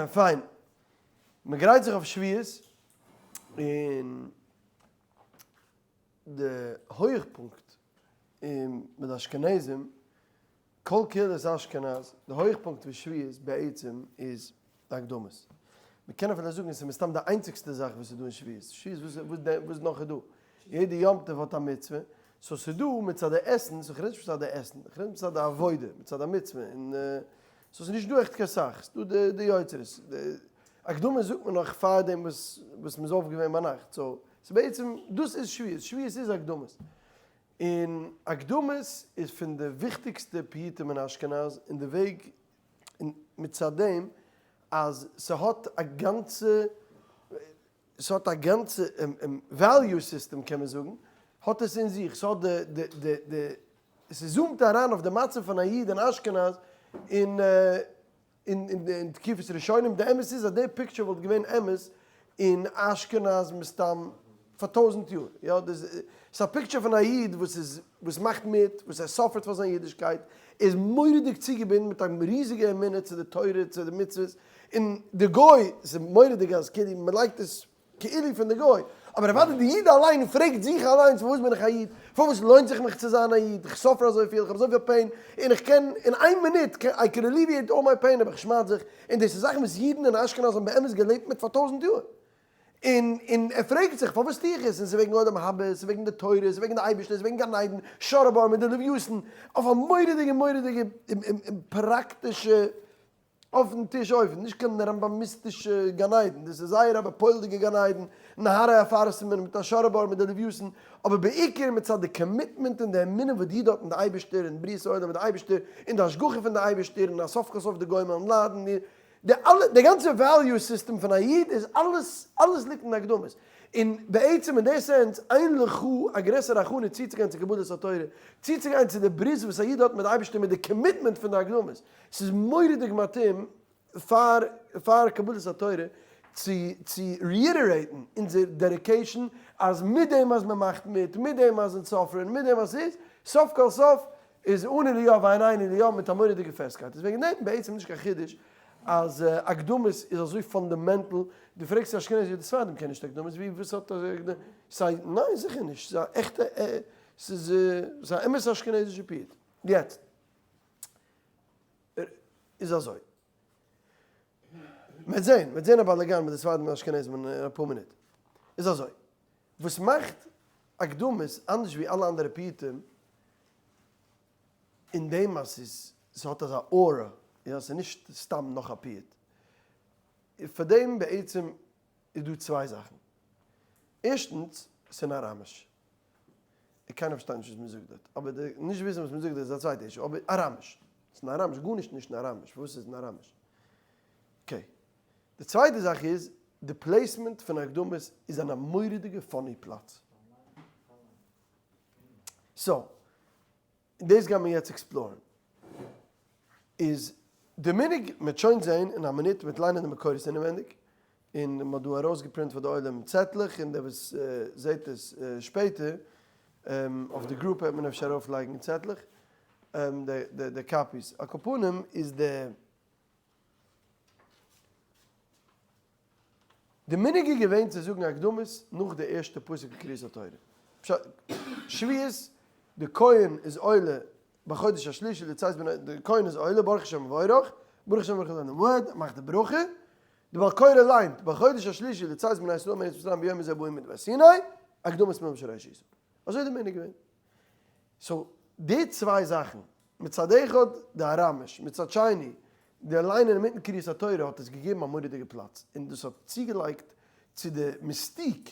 פיין. מען גרייט זיך אויף שבועות, און די הויכפונקט אין ביי די אשכנזים, כל קהילת אשכנז, די הויכפונקט פון שבועות בעצם איז די אקדמות. מען קען אפילו זאגן עס איז מסתם די איינציגסטע זאך וואס איז דא אין שבועות. שבועות וואס וואס נאך איז דא? יעדע יום טוב האט א מצוה, so ס'איז דא מצד די עסן, so כ'רעד נישט מצד די עסן, כ'רעד מצד די עבודה, מצד המצוה, און so ס'איז נישט דא עכט קיין סאך, ס'איז דא די יוצרות, די אקדמות זאגט מען נאך פאר דעם וואס וואס מ'איז אויף געווען ביינאכט, so ס'איז בעצם דאס איז שבועות, שבועות איז אקדמות, און אקדמות איז פון די וויכטיגסטע פיוטים אין אשכנז, אין די וועג און מצד דעם אז ס'האט א גאנצע ס'האט א גאנצע value system קען מען זאגן, האט עס אין זיך, ס'האט די די די די ס'זומט אריין אויף די מצב פון א איד אין אשכנז אין אין אין תקופת ראשונים, די אמת איז אז די picture וואלט געווען אמת אין אשכנז מסתם פאר טויזענט יאר, יא, דאס איז א picture פון א איד וואס איז וואס מאכט מיט, וואס ער suffer ט פאר זיין אידישקייט, איז מורא'דיג צוגעבינדן מיט א ריזיגע אמונה צו די תורה, צו די מצוות, און די גוי, ס'איז מורא'דיג אז כאילו מ'לייגט עס כאילו פון די גוי, אבער אוודאי די איד אליין פרעגט זיך אליינס פארוואס בין איך א איד, פארוואס לוינט זיך מיך צו זיין א איד, איך suffer אזויפיל, איך האב אזויפיל pain, און איך קען אין איין מינוט, I can alleviate all my pain, אבער איך שמד זיך, און דאס איז זאכן וואס אידן אין אשכנז האבן באמת געלעבט מיט פאר טויזענט יאר. און און ער פרעגט זיך פארוואס טו איך עס, און ס'איז וועגן עולם הבא, ס'איז וועגן די תורה, ס'איז וועגן די אייבערשטער, ס'איז וועגן גן עדן, שור הבר מיט די לוויתן, אויף א מורא'דיגע מורא'דיגע פראקטישע אויפן טיש אופן, נישט קיין רמבמיסטישע גן עדן, דאס איז זייער א בפועל'דיגע גן עדן, נהרי אפרסמון מיט א שור הבר מיט די לוויתן, אבער בעיקר מצד די commitment און די אמונה וואס די איד האט אין די אייבערשטער און בריאת העולם מיט די אייבערשטער און די השגחה פון די אייבערשטער און אז סוף כל סוף די גוים וועלן ליידן, די אלע, די גאנצע value system פון א איד איז אלעס, אלעס ליגט אין אקדמות. און בעצם אין די sense, אין לך א גרעסערע הכנה צוצוגיין צו קבלת התורה, צוצוגיין צו די ברית וואס א איד האט מיט די אייבערשטער מיט די commitment פון די אקדמות. ס'איז מורא'דיג מתאים פאר פאר קבלת התורה צו צו reiterate ן אונזער dedication אז מיט דעם אז מ'מאכט מיט, מיט דעם אז אונז suffer ן, מיט דעם אז ס'איז, סוף כל סוף איז אנו ליה ועינינו ליה מיט א מורא'דיגע פעסטקייט. איז וועגן דעם בעצם נישט קיין חידוש אז אקדמות איז אזוי fundamental, דו פרעגסט אשכנזי אדער ספרדים קען נישט אקדמות, ווי וואס האט סיי ניין זיכער נישט, ס'איז א עכטע ס'איז א אמת אשכנזישע פיוט. יעצט איז אזוי. מ'וועט זעהן, מ'וועט זעהן א באלאגאן מיט די ספרדים און אשכנזים אין אפאר מינוט. איז אזוי. וואס מאכט אקדמות אנדערש ווי אלע אנדערע פיוטים אין דעם אז ס'איז ס'האט אזא aura, יא, ס'איז נישט סתם נאך א פיוט. פאר דעם בעצם איז דא צוויי זאכן. ערשטנס, ס'איז אין אראמיש. און קיינער פארשטייט נישט וואס מ'זאגט דארט. אבער די נישט וויסן וואס מ'זאגט דארט איז א צווייטע issue. אבער אראמיש. ס'איז אין אראמיש, גארנישט נישט אין אראמיש. פארוואס איז אין אראמיש? okay. די צווייטע זאך איז, די placement פון אקדמות איז אין א מורא'דיגע funny פלאץ. so, דאס גייען מיר יעצט explore ן. איז די מנהג, מ'וועט שוין זען אין א מינוט, מ'וועט ליינען די מקורות אינעווענדיג, און מ'האט דא ארויסגעפרינט פאר די עולם צעטלעך, און דער וואס זעט עס שפעטער, אויף די group וועט מען אפשר ארויפלייגן צעטלעך, די copies. על כל פנים איז די. די מנהג איז געווען צו זאגן אקדמות נאך די ערשטע פסוק פון קריאת התורה. פשט, שבועות, די כהן איז עולה בחודש השלישי לצאת בני, די כהן איז עולה ברוך השם מבורך, ברוך השם מבורך לעולם ועד, מאכט די ברכה, די בעל קורא ליינט בחודש השלישי לצאת בני ישראל מארץ מצרים ביום הזה באו מדבר סיני, אקדמות מילין שראשית. אזוי איז די מנהג געווען. so די צוויי זאכן, מצד אחד די אראמיש, מצד שני די ליינען אינמיטן קריאת התורה האט עס געגעבן א מורא'דיגע פלאץ, און דאס האט צוגעלייגט צו די mystic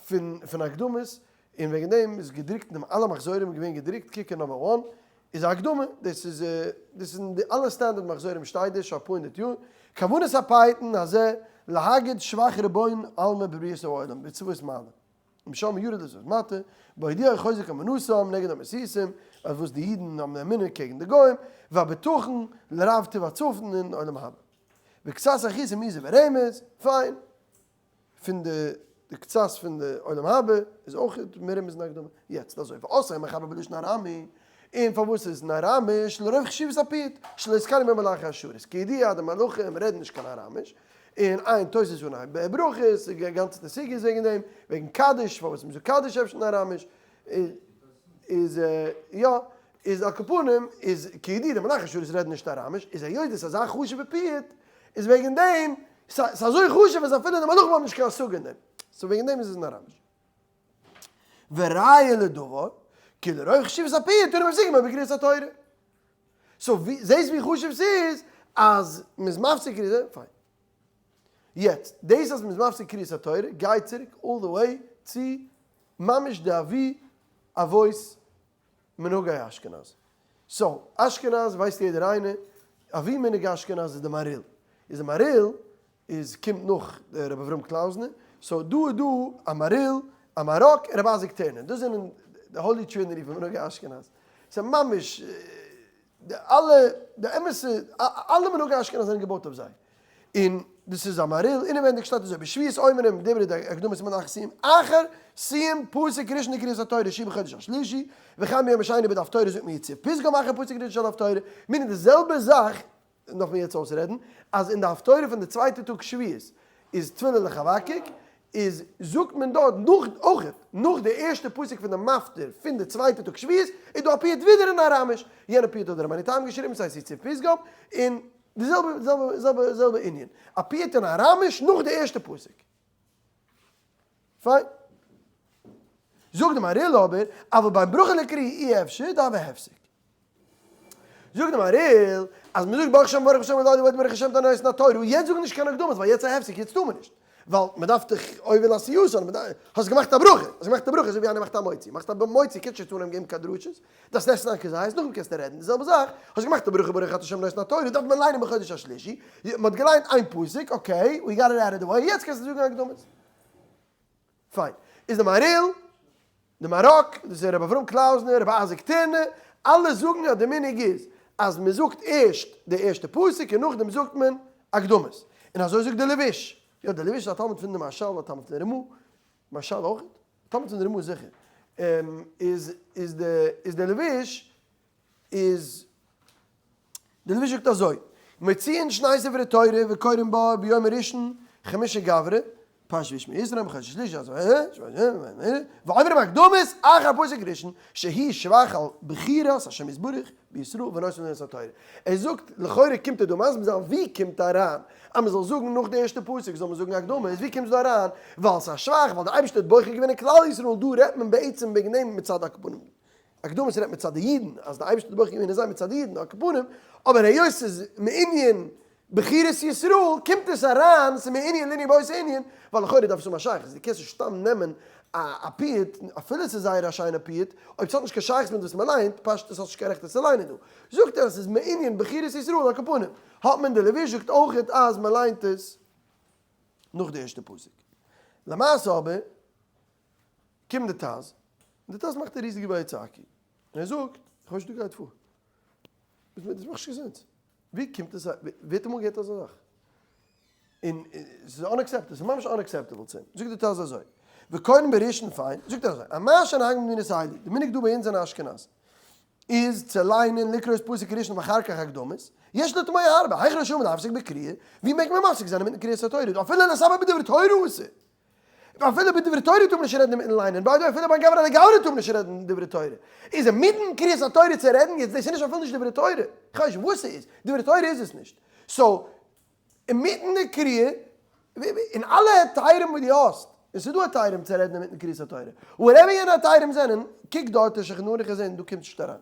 פון פון אקדמות, און וועגן דעם איז געדרוקט אין אלע מחזורים געווען געדרוקט כיכר number one איז א הקדמה, דאס איז דאס איז אין די אלע סטענדערד מחזורים שטייט דאס שוין אפאר הונדערט יאר, כוונת הפייטן הזה להגיד שבח רבון עלמא בבריאת העולם בצבאות מעלה. ומשם יורד לסוף מטה, בהודיעו חוזק אמונתם נגד המסיתים, אז וואס די אידן האבן אמונה קעגן די גוים, והבטחון לרב טוב הצפון אין עולם הבא. וקצת אחוז מזה ברמז, פיין, פון די די קצת פון די עולם הבא איז אויך מרומז אין הקדמה. יעצט אזוי, ועשה המחבר בלשון ארמי, און פארוואס איז אין אראמיש לרוב חשיבות הפיוט, שלא יתקנאו בו מלאכי השרת, כידוע אז די מלאכים רעדן נישט קיין אראמיש, און עיין תוס' און עיין בברכות, די גאנצע סוגיא איז וועגן דעם, וועגן קדיש, פארוואס מ'זאגט קדיש אפשר אין אראמיש, איז יא, איז על כל פנים, איז כידוע די מלאכי השרת רעדן נישט אראמיש, איז היות דאס איז אזא חשוב'ע פיוט, איז וועגן דעם, ס'איז אזוי חשוב אז אפילו די מלאכים האבן נישט קיין השגה אין דעם, so וועגן דעם איז עס אין אראמיש. וראיה לדבר, כי לרוב חשיבות הפיוט אנו מפסיקים בו בקריאת התורה. so ווי, זעסט ווי חשוב ס'איז אז מ'איז מפסיק קריאת, פיין. יעצט, דאס אז מ'איז מפסיק קריאת התורה גייט צוריק all the way צו ממש די אבי אבות מנהגי אשכנז. so, אשכנז ווייסט יעדער איינער, אבי מנהג אשכנז איז די מהריל. איז די מהריל איז קומט נאך רבי אברהם קלאוזנער, so דא איז דא א מהריל, א מהר"ק און רבי אייזיק טערנער, דאס זענען די holy trinity פון מנהגי אשכנז. ס'איז ממש די אלע די אמת'ע אלע מנהגי אשכנז זענען געבויט אויף זיי. און דאס איז א מהריל, אינעווענדיג שטייט אזוי, בשבועות אומרים דברי די אקדמות סימן אחר סיום אחר סיום פסוק ראשון דקריאת התורה שהוא בחודש השלישי, וכן ביום השני בדף תורה זאגט מען יציב פתגם אחר פסוק ראשון של הפטורה, מיינט די זעלבע זאך דארף מען יעצט אויסרעדן, אז אין די הפטורה פון די צווייטע טאג שבועות איז תפילה לחבקוק, איז זאגט מען דארט נאך אויכעט נאך די ערשטע פסוק פון די מפטיר פון די צווייטע טאג שבועות איז דא א פיוט ווידער אין אראמיש, יענע פיוט האט דער רבינו תם געשריבן ס'הייסט יציב פתגם, און די זעלבע זעלבע זעלבע זעלבע ענין, א פיוט אין אראמיש נאך די ערשטע פסוק. פיין. זאגט די מהריל אבער, אבל בין ברכה לקריאה אי אפשר דהוי הפסק. זאגט די מהריל, אז מען זאגט ברוך שם ברוך שם אלוהינו ועוד ברוך השם תנא עשנה תורה, יעצט זאג נישט קיין אקדמות ווייל יעצט איז א הפסק יעצט טאר מען נישט, ווייל מען דארף דאך עובר לעשייתן, מען דארף, האסט געמאכט א ברכה, האסט געמאכט א ברכה אזוי ווי איינער מאכט א מוציא, מאכסט א מוציא קענסט נישט אנהייבן געבן קיין דרשות, דארפסט עסן א כזית נאכדעם קענסטו רעדן, די זעלבע זאך, האסט געמאכט א ברכה ברוך אתה ה' נותן התורה, דארף מען ליינען בחודש השלישי, מען האט געליינט איין פסוק, okay, we got it out of the way, יעצט קענסטו זאגן אקדמות. פיין. איז די מהריל, די מהר"ק, דאס איז רבי אברהם קלאוזנער, רבי אייזיק טערנער, אלע זאגן אז די מנהג איז אז מען זאגט ערשט די ערשטע פסוק און נאכדעם זאגט מען אקדמות. און אזוי זאגט די לבוש. יא, די לבוש איז א תלמיד פון די מהרשל, א תלמיד פון די רמא, מהרשל אויך? תלמיד פון די רמא זיכער. איז איז די איז די לבוש איז די לבוש זאגט אזוי, מוציאין שני ספרי תורה וקוראים בה ביום הראשון חמשה גברי, פרשת וישמע ישראל בחודש שלישי אז ועוברים אקדמות אחר פסוק ראשון שהיא שבח על בחירת השם יתברך בישראל ונותן לנו את התורה. ער זאגט, לכאורה קומט ער דא מסביר זיין ווי קומט אריין אז מען זאל זאגן נאך די ערשטע פסוק זאל מען זאגן אקדמות, ווי קומט עס דא אריין? ווייל ס'איז א שבח, ווייל דער אייבערשטער האט בוחר געווען אין כלל ישראל, דא רעדט מען בעצם וועגן דעם מצד הקבלה. אקדמות רעדט מצד די אידן, אז די אייבערשטער האט בוחר געווען אין זיי מצד די אידן, על כל פנים, אבער היות ס'איז מענין בחירת ישראל, קומט עס אריין, ס'איז מענין לענין באותו ענין, ווייל לכאורה דארף עס האבן א שייכות, דו קענסט נישט סתם נעמען א א פיוט, אפילו ס'איז זייער א שיינע פיוט, אויב ס'האט נישט קיין שייכות מיט וואס מ'ליינט, פשטות האסט נישט קיין רעכט עס צו ליינען דא. זאגט ער אז ס'איז מענין בחירת ישראל, על כל פנים, האט מען די לבוש זאגט אויכעט אז מ'ליינט עס נאך די ערשטע פסוק. למעשה אבער, קומט די טז, און די טז מאכט א ריזיגע ויצעקו, און ער זאגט, איך ווייס נישט וואס דא גייט פאר, דאס מאכט נישט קיין sense, ווי קומט עס, ווער האט אמאל געהערט אזא זאך? און ס'איז unacceptable, ס'איז ממש unacceptable צו אים, זאגט די טז אזוי, וקורין בראשון פיין, זאגט ער אזוי, א מה שנהג במדינת אלו, די מנהג דא ביי אונז אין אשכנז, איז צו ליינען לקרות פסוק ראשון ואחר כך אקדמות, יש לתמוה הרבה, היאך רשאים להפסיק בקריאה, ווי מעג מען מפסיק זיין אינמיטן קריאת התורה, אפילו לספר בדברי תורה אסור. אפילו בדברי תורה טאר מען נישט רעדן אינמיטן ליינען, by the way אפילו ביים גברא לגברא טאר מען נישט רעדן דברי תורה, איז אינמיטן קריאת התורה צו רעדן יעצט דאס איז נישט אפילו נישט דברי תורה, איך ווייס נישט וואס ס'איז, דברי תורה איז עס נישט, so אינמיטן די קריאה, אין אלע היתרים וואס דו האסט, און ס'איז דא היתרים צו רעדן אינמיטן קריאת התורה, whatever יענע היתרים זענען, קוק דארט אין שולחן ערוך און זען דא קומט נישט אריין.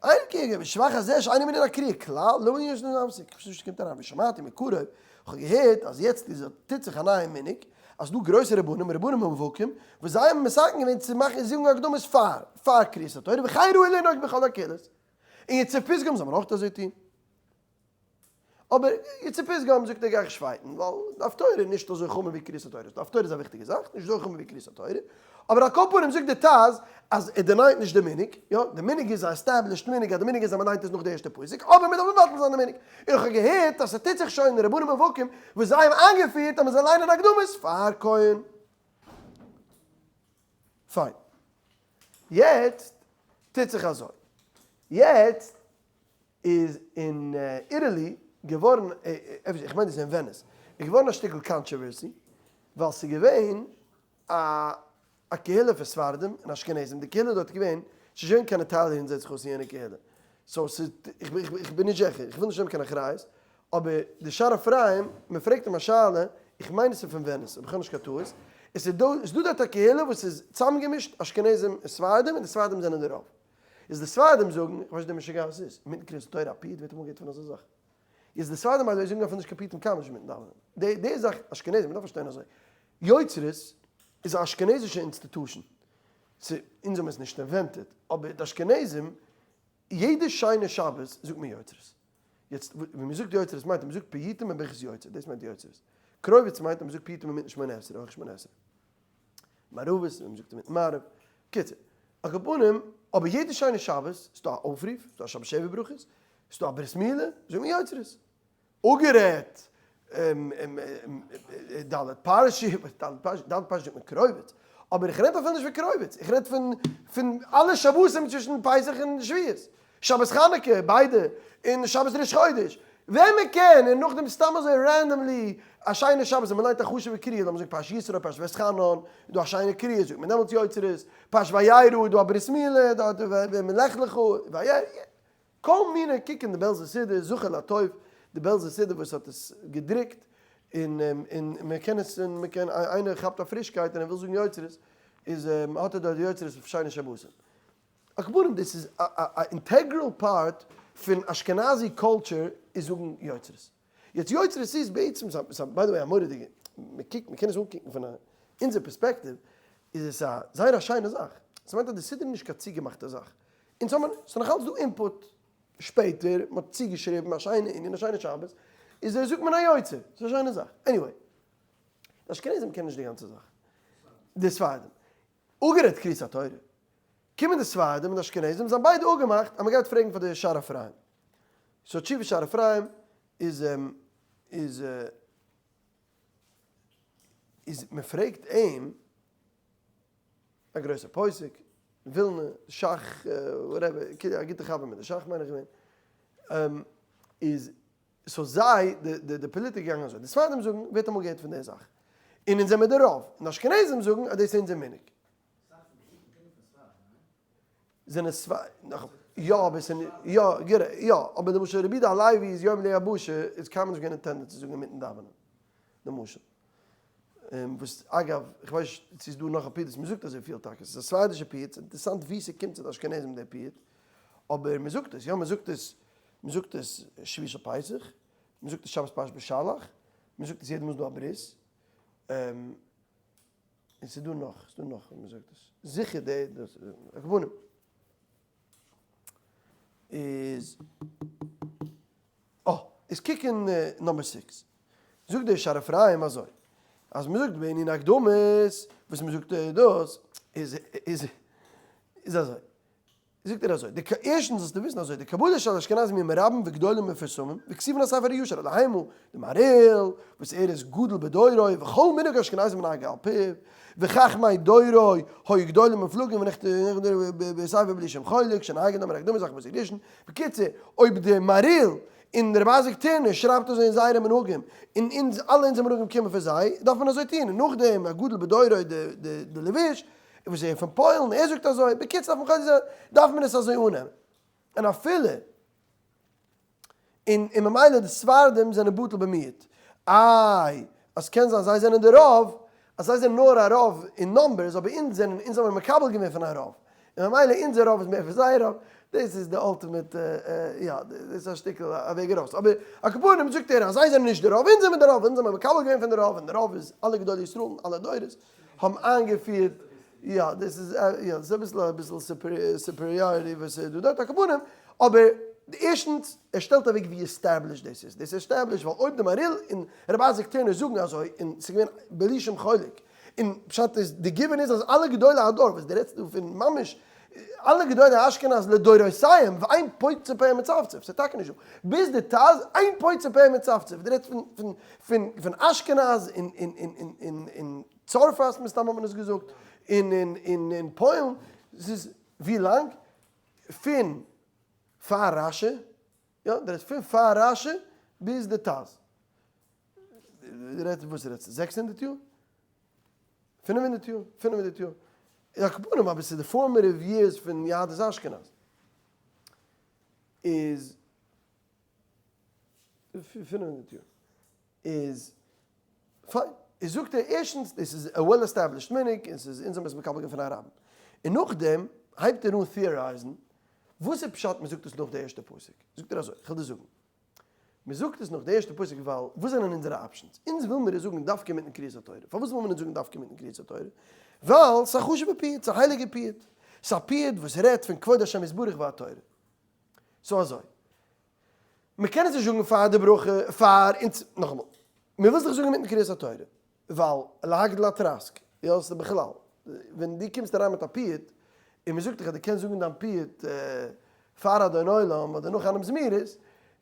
אין קעגן בשבח הזה שאינו מנין הקריאה כלל, לא מנין יש להפסיק, כ'פארשטיי נישט וואס קומט אריין, ושמעתי מקרוב, כ'האב געהערט אז יעצט איז טוט זיך א נייע מנהג, אז דא גרויסע רבנים, רבנים מובהקים, וואס זיי האבן מתקן געווען צו מאכן זאגן אקדמות פאר פאר קריאת התורה, וכן ראוי לנהוג בכל הקהילות, און יציב פתגם זאל מען אויך אזוי טון. אבער יציב פתגם זאגט ער גיי איך שווייטן, ווייל די הפטורה איז נישט אזוי חמור ווי קריאת התורה, די הפטורה איז א וויכטיגע זאך, נישט אזוי חמור ווי קריאת התורה, אבער על כל פנים זאגט די טז אז ער deny ט נישט די מנהג, יא, די מנהג איז א established מנהג אז די מנהג איז אז מען ליינט עס נאך די ערשטע פסוק, אבער מען דארף מבטל זיין די מנהג, און איך האב געהערט אז ס'טוט זיך שוין רבנים מובהקים וואס זיי האבן איינגעפירט אז מען זאל ליינען אקדמות פאר כהן. פיין. יעצט. טוט זיך אזוי. יעצט איז אין Italy געווארן, איך מיין דאס איז אין וועניס, איז געווארן א שטיקל controversy, ווייל ס'איז געווען א א קהילה פון ספרדים און אשכנזים, די קהילה דארט איז געווען, ס'איז נישט געווען קיין Italians זעט זיך אויס אין יענע קהילה, so ס'איז, איך בין נישט זיכער, איך וויל נישט נעמען קיין אחריות, אבער די שער אפרים, מען פרעגט אים א שאלה, איך מיין עס איז פון וועניס, אויב איך האב נישט קיין טעות, עס איז דא, עס איז דא דארט א קהילה וואס איז צוזאמגעמישט אשכנזים און ספרדים און די ספרדים זענען די רוב. איז די ספרדים זאגן, איך ווייס נישט די משוגעת איז, אינמיטן קריאת התורה א פיוט ווערט אמאל געהערט פון אזא זאך. איז די ספרדים אזוי זאגן אפילו נישט קיין פיוטים קיינמאל נישט אינמיטן דאווענען. די די זאך, אשכנזים, מען דארף פארשטיין אזוי, יוצרות איז א אשכנזישע institution, אונז האבן עס נישט invented, אבער די אשכנזים, יעדע שיינע שבת זאגט מען יוצרות. יעצט ווען מען זאגט יוצרות מיינט אז מען זאגט פיוטים און ברכת יוצר, דאס מיינט יוצרות. קרובת מיינט אז מען זאגט פיוטים אינמיטן שמונה עשרה, אויך שמונה עשרה. מערבית ווען מען זאגט אינמיטן מעריב. קיצור, על כל פנים, אבער יעדע שיינע שבת איז דא א אויפרוף, איז דא א שבת שבע ברכות, איז דא א ברית מילה, זאגט מען יוצרות. אפגערעדט ד' פרשי, ד' פרשי זאגט מען קרובת, אבער איך רעד אפילו נישט פון קרובת, איך רעד פון פון אלע שבתים צווישן פסח און שבועות, שבת חנוכה ביידע, און שבת ראש חודש, ווען מען קען, און נאכדעם סתם אזוי randomly א שיינע שבת ווען מען ליינט א חשוב'ע קריאה, לאמיר זאגן פרשת יתרו, פרשת ואתחנן, איז דא א שיינע קריאה, זאגט מען דעמאלטס יוצרות, פרשת וירא איז דא א ברית מילה, דארט לך לך, וירא. כל מיני, קוק אין די בעלזע סידור, זכור לטוב, די בעלזע סידור וואס האט עס געדרוקט, און און מען קען עס און מען קען איינער כאפט א פרישקייט און ער וויל זאגן יוצרות, איז האט ער דארט די יוצרות אויף שיינע שבתים. על כל פנים דאס איז א א integral part פון אשכנזי culture איז זאגן יוצרות. יעצט יוצרות איז בעצם, ס'איז by the way א מורא'דיגע, מען קוקט, מען קען עס אנקוקן פון א אונזער פערספעקטיוו, איז עס א זייער א שיינע זאך. ס'מיינט אז די סידור איז נישט קיין צוגעמאכטע זאך. אונז האבן, ס'איז נאך אלץ דא input שפעטער, מען האט צוגעשריבן א שיינע ענין, א שיינע שבת, איז דער זאגט מען א יוצר, ס'איז א שיינע זאך. Anyway, די אשכנזים קענען נישט די גאנצע זאך. די ספרדים. אפגערעדט קריאת התורה. קומען די ספרדים און די אשכנזים, זיי האבן ביידע אפגעמאכט אז מען גייט פרעגן פאר די שער אפרים. So תשובת שער אפרים איז איז איז מען פרעגט אים, א גרויסע פוסק, ווילנע, שך, whatever, א גוטע חבר מיט די שך מיין איך געווען, איז so זיי, די די פאליטיק איז געגאנגען אזוי, די ספרדים זאגן, ווער האט אמאל געהערט פון די זאך? און אונז זעמיר די רוב, און די אשכנזים זאגן אז דאס איז אונזער מנהג. זענען נאך, יא אבער ס'איז יא, גערעכט, יא, אבער למשל רבי יהודה הלוי איז יום ליבשה איז קיינמאל נישט געווען intended צו זאגן אינמיטן דאווענען, למשל. וואס אגב, איך ווייס נישט צו ס'איז דא נאך א פיוט וואס מ'זאגט אזוי פיל טאקע, ס'איז א ספרדישע פיוט, ס'איז אינטערעסאנט ווי ס'קומט צו די אשכנזים דער פיוט, אבער מ'זאגט עס, יא מ'זאגט עס, מ'זאגט עס שביעי של פסח, מ'זאגט עס שבת פרשת בשלח, מ'זאגט עס יעדע מאל ס'איז דא א ברית, און ס'איז דא נאך, ס'איז דא נאך ווי מ'זאגט עס, זיכער די, דאס, הכוונה איז. אה, איז קוק אין number six. זאגט דער שער אפרים אזוי, אז מען זאגט בענין אקדמות, וואס מען זאגט דאס, איז איז איז אזוי. זאגט ער אזוי, די ערשטנס זאלסטו וויסן אזוי, די קבלה של אשכנזים היא מרבים וגדולים ומפורסמים, וכתובין הספר הישר אלהימו, די מהריל, וואס ער איז גדול בדורו, וכל מנהג אשכנזים מנהג על פיו, וחכמי דורו היו גדולים ומופלגים ונכתבו בספר בלי שם חולק, שנהגו לומר אקדמות אחר פסוק ראשון, בקיצור, אויב די מהריל און רבי אייזיק טערנער שרייבט אזוי אין זייערע מנהגים, און אונז אלע אונזער מנהגים קומען פון זיי, דארף מען אזוי טון, און נאכדעם הגדול בדורו די לבוש, וואס ער פון פוילן, ער זאגט אזוי, בקיצור דארף מען חוזר זיין, דארף מען עס אזוי אננעמען. און אפילו. און און ממילא די ספרדים זענען בטל במיעוט. איי, אז קען זיין זיי זענען די רוב, אז זיי זענען נאר א רוב אין numbers, אבער אונז זענען, אונז האבן מקבל געווען פון א רוב, און ממילא אונזער רוב איז מער פון זייער רוב, דאס איז די ultimate, יא, דאס איז א שטיקל א וועג ארויס. אבער על כל פנים זאגט ער אז זיי זענען נישט די רוב, אונז זענען די רוב, אונז האבן מקבל געווען פון די רוב, און די רוב איז אלע גדולי ישראל אין אלע דורות האבן איינגעפירט, יא, דאס איז, יא, דאס איז אביסל אביסל superiority וואס איז דא דארט, על כל פנים, אבער ערשטנס, ער שטעלט אוועק ווי established דאס איז, דאס איז established ווייל אויב די מהריל און רבי אייזיק טערנער זאגן אזוי, און ס'איז געווען בלי שום חולק, און פשט איז, די given איז אז אלע גדולי הדור, וואס דו רעדסט דא פון ממש אלע גדולי אשכנז לדורותיהם, ואין פוצה פה ומצפצף, ס'איז טאקע נישט דא, ביז די טז, אין פוצה פה ומצפצף, דו רעדסט פון פון פון פון אשכנז און און און און און צרפת מסתם האט מען עס געזאגט, און און און אין פוילן, ס'איז ווי לאנג? פון פאר רשי, יא, דו רעדסט פון פאר רשי ביז די טז. דו רעדסט וואס רעדסטו? 600 יאר? 500 יאר? 500 יאר? על כל פנים אבער ס'איז די formative years פון יהדות אשכנז. איז 500 יאר. איז פיין. איז זאגט ער ערשטנס דאס איז א well established מנהג און ס'איז אונז האבן עס מקבל געווען פון א רבים. און נאכדעם הייבט ער אן theorize ן וואס איז פשט מ'זאגט עס נאך די ערשטע פסוק. זאגט ער אזוי, כ'וועל דיר זאגן. מ'זאגט עס נאך די ערשטע פסוק ווייל וואס זענען אונזערע options? אונז וויל מיר עס זאגן דווקא מיטן קריאת התורה. פארוואס וויל מען עס זאגן דווקא מיטן קריאת התורה? ווייל ס'איז א חשוב'ע פיוט, ס'איז א הייליגע פיוט. ס'איז א פיוט וואס רעדט פון כבוד השם יתברך והתורה. so אזוי. מ'קען עס נישט זאגן פאר די ברכה, פאר אונז, נאכאמאל, מ'וויל זיך זאגן מיטן קריאת התורה, ווייל להגדיל הטראסק, יא, ס'איז בכלל, ווען דו קומסט אריין מיט א פיוט, און מ'זאגט דיך אז דו קענסט זאגן דיין פיוט פאר אדון עולם אדער נאך אנעם זמירות,